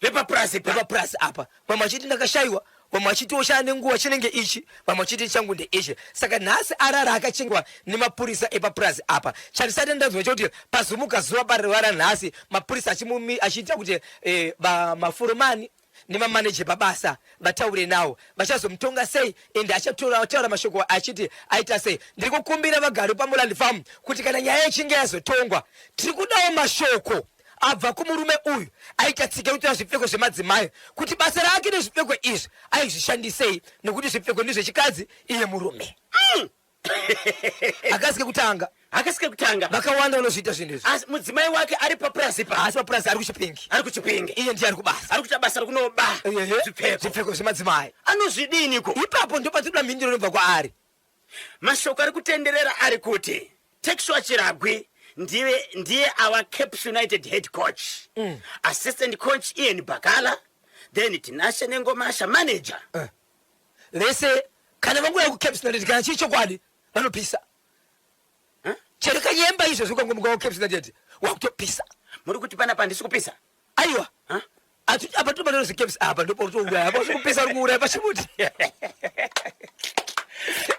vepapurazi vepapurazi apa, vamwe vachiti ndakashaiwa, vamwe vachiti oshaya nenguva chinenge ichi, vamwe vachiti changu ndeichi. Saka nhasi arara akachengwa nemapurisa epapurazi apa. Chandisati ndanzwa chekuti pazomuka zuva parivara nhasi mapurisa achiita kuti eh, mafurumani nemamaneja pabasa vataure nawo, vachazomutonga sei ende achataura mashoko achiti aita sei. Ndiri kukumbira vagari paMoland Farm kuti kana nyaya ichinge yazotongwa, tiri kudawo mashoko abva kumurume uyu aita tsika yekutora zvipfeko zvemadzimai, kuti basa rake nezvipfeko izvi aizvishandisei, nekuti zvipfeko ndezvechikadzi, iye murume. Hakasi kekutanga. Hakasi kekutanga. Vakawanda vanozviita zvinhu izvi. Asi mudzimai wake ari papurazi pa? Asi papurazi, ari kuChipingi. Ari kuChipingi. Iye ndiye ari kubasa. Ari kuita basa rekunoba zvipfeko. Zvipfeko zvemadzimai. Anozvidiniko? Ipapo ndopatinoda mhinduro inobva kwaari. Mashoko ari kutenderera ari kuti Texua Chiragwi ndiye, ndiye our Caps United head coach. Assistant coach Ian Bakala, then Tinashe Nengomasha manager. Vese kana vanguya kuCaps United, kana chii chokwadi vanopisa. Huh? Chero kanyemba izvozvo ukangomuka kuCaps United wakutopisa. Muri kuti panapa handisi kupisa? Aiwa. Huh? Apa tinobatana zveCaps apa ndopakutouraya, apa kupisa uri kuuraya pachimuti.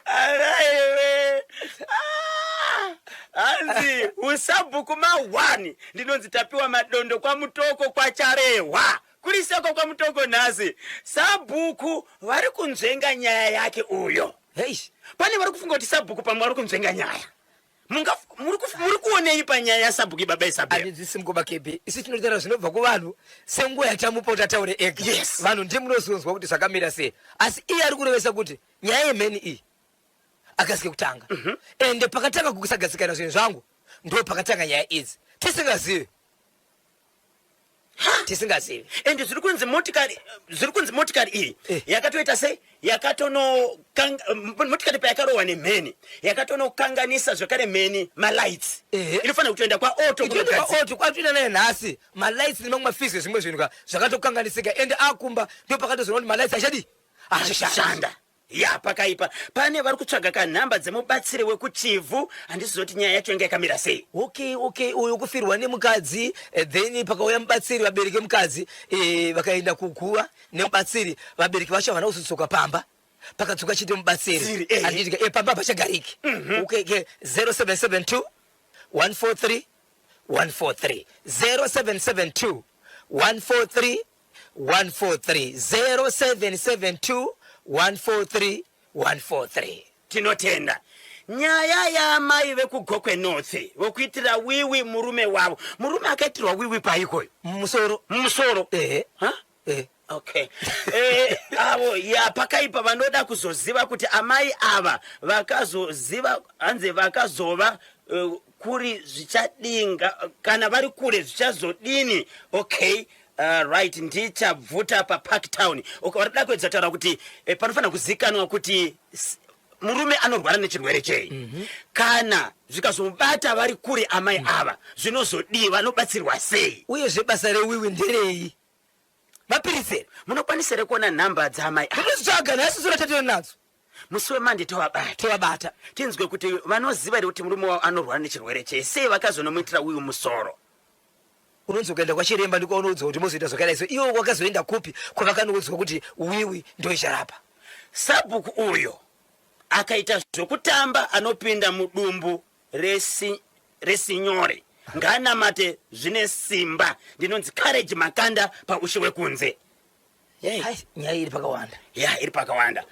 Araiwe. Ah! Hanzi usabhuku ma1, ndinonzi Tapiwa Madondo kwaMutoko kwaCharehwa. Kuri seko kwaMutoko nhasi. Sabhuku vari kunzvenga nyaya yake uyo. Hei. Pane vari kufunga kuti sabhuku pamwe vari kunzvenga nyaya. Muri kuonei panyaya yasabhuku baba Isabel? Handinzwisi mukoma KB. Isu tinotaura zvinobva kuvanhu senguva yatamupa kuti ataure ega. Yes. Vanhu ndiye munozonzwa kuti zvakamira sei. Asi iye ari kurevesa kuti nyaya yemheni iyi akasike kutanga. Ende pakatanga kusagadzikana zvinhu zvangu ndo pakatanga nyaya idzi. Tisingazivi. Tisingazivi. Ende zviri kunzi motikari iyi yakatoita sei, yakatono motikari payakarohwa nemheni yakatonokanganisa zvakare mheni malights. Inofanira kutoenda kwaauto. Itoenda kwaauto kwatoenda naye nhasi, malights nemamwe mafees, zvimwe zvinhu ka zvakatokanganisika, ende akumba ndo pakatozoona kuti malights achadi achishanda. Achishanda. Ya, pakaipa. Pane vari kutsvaga kanhamba dzemubatsiri wekuChivhu, handisizoti nyaya yacho inge yakamira sei. Okay, uyu kufirwa nemukadzi, then pakauya mubatsiri, vabereki vemukadzi vakaenda kuguva nemubatsiri, vabereki vacho havana kuzodzoka pamba, pakadzoka chete mubatsiri. Tsiri. Handitika pamba pachagariki. Okay, 0772 143 143, 0772 143 143, 0772 143 143. Tinotenda. Nyaya yaamai vekuGokwe North vokuitira wiwi murume wavo, murume akaitirwa wiwi paikoyo? Mumusoro. Mumusoro. Ehe. Ha? Eh. Okay, avo ya pakaipa, vanoda kuzoziva kuti amai ava vakazoziva, hanzi vakazova kuri zvichadinga, kana vari kure zvichazodini? Okay, right, ndichabvuta paPark Town. Okay, varikuda kuedza taura kuti panofanira kuzikanwa kuti murume anorwara nechirwere chei. Kana zvikazobata vari kure amai ava, zvinozodii? Vanobatsirwa sei? Uyezve basa rewiwi nderei? Mapiritsi here? Munokwanisa here kuona nhamba dzaamai ava? Totozitsvaga nhasi, sura tatove nadzo. Musi weMande tovabata. Tovabata. Tinzwe kuti vanoziva here kuti murume wavo anorwara nechirwere chei, sei vakazonomuitira uyu musoro. Unonzi ukaenda kwachiremba ndikaunoudzwa kuti mozoita zvakadai, so iwo wakazoenda kupi kwavakanoudzwa kuti wiwi ndoicharapa? Sabhuku uyo akaita zvokutamba anopinda mudumbu resinyore. Ngaanamate zvine simba. Ndinonzi Courage Makanda paushe hwekunze. Hai, nyaya iri pakawanda. Ya, iri pakawanda.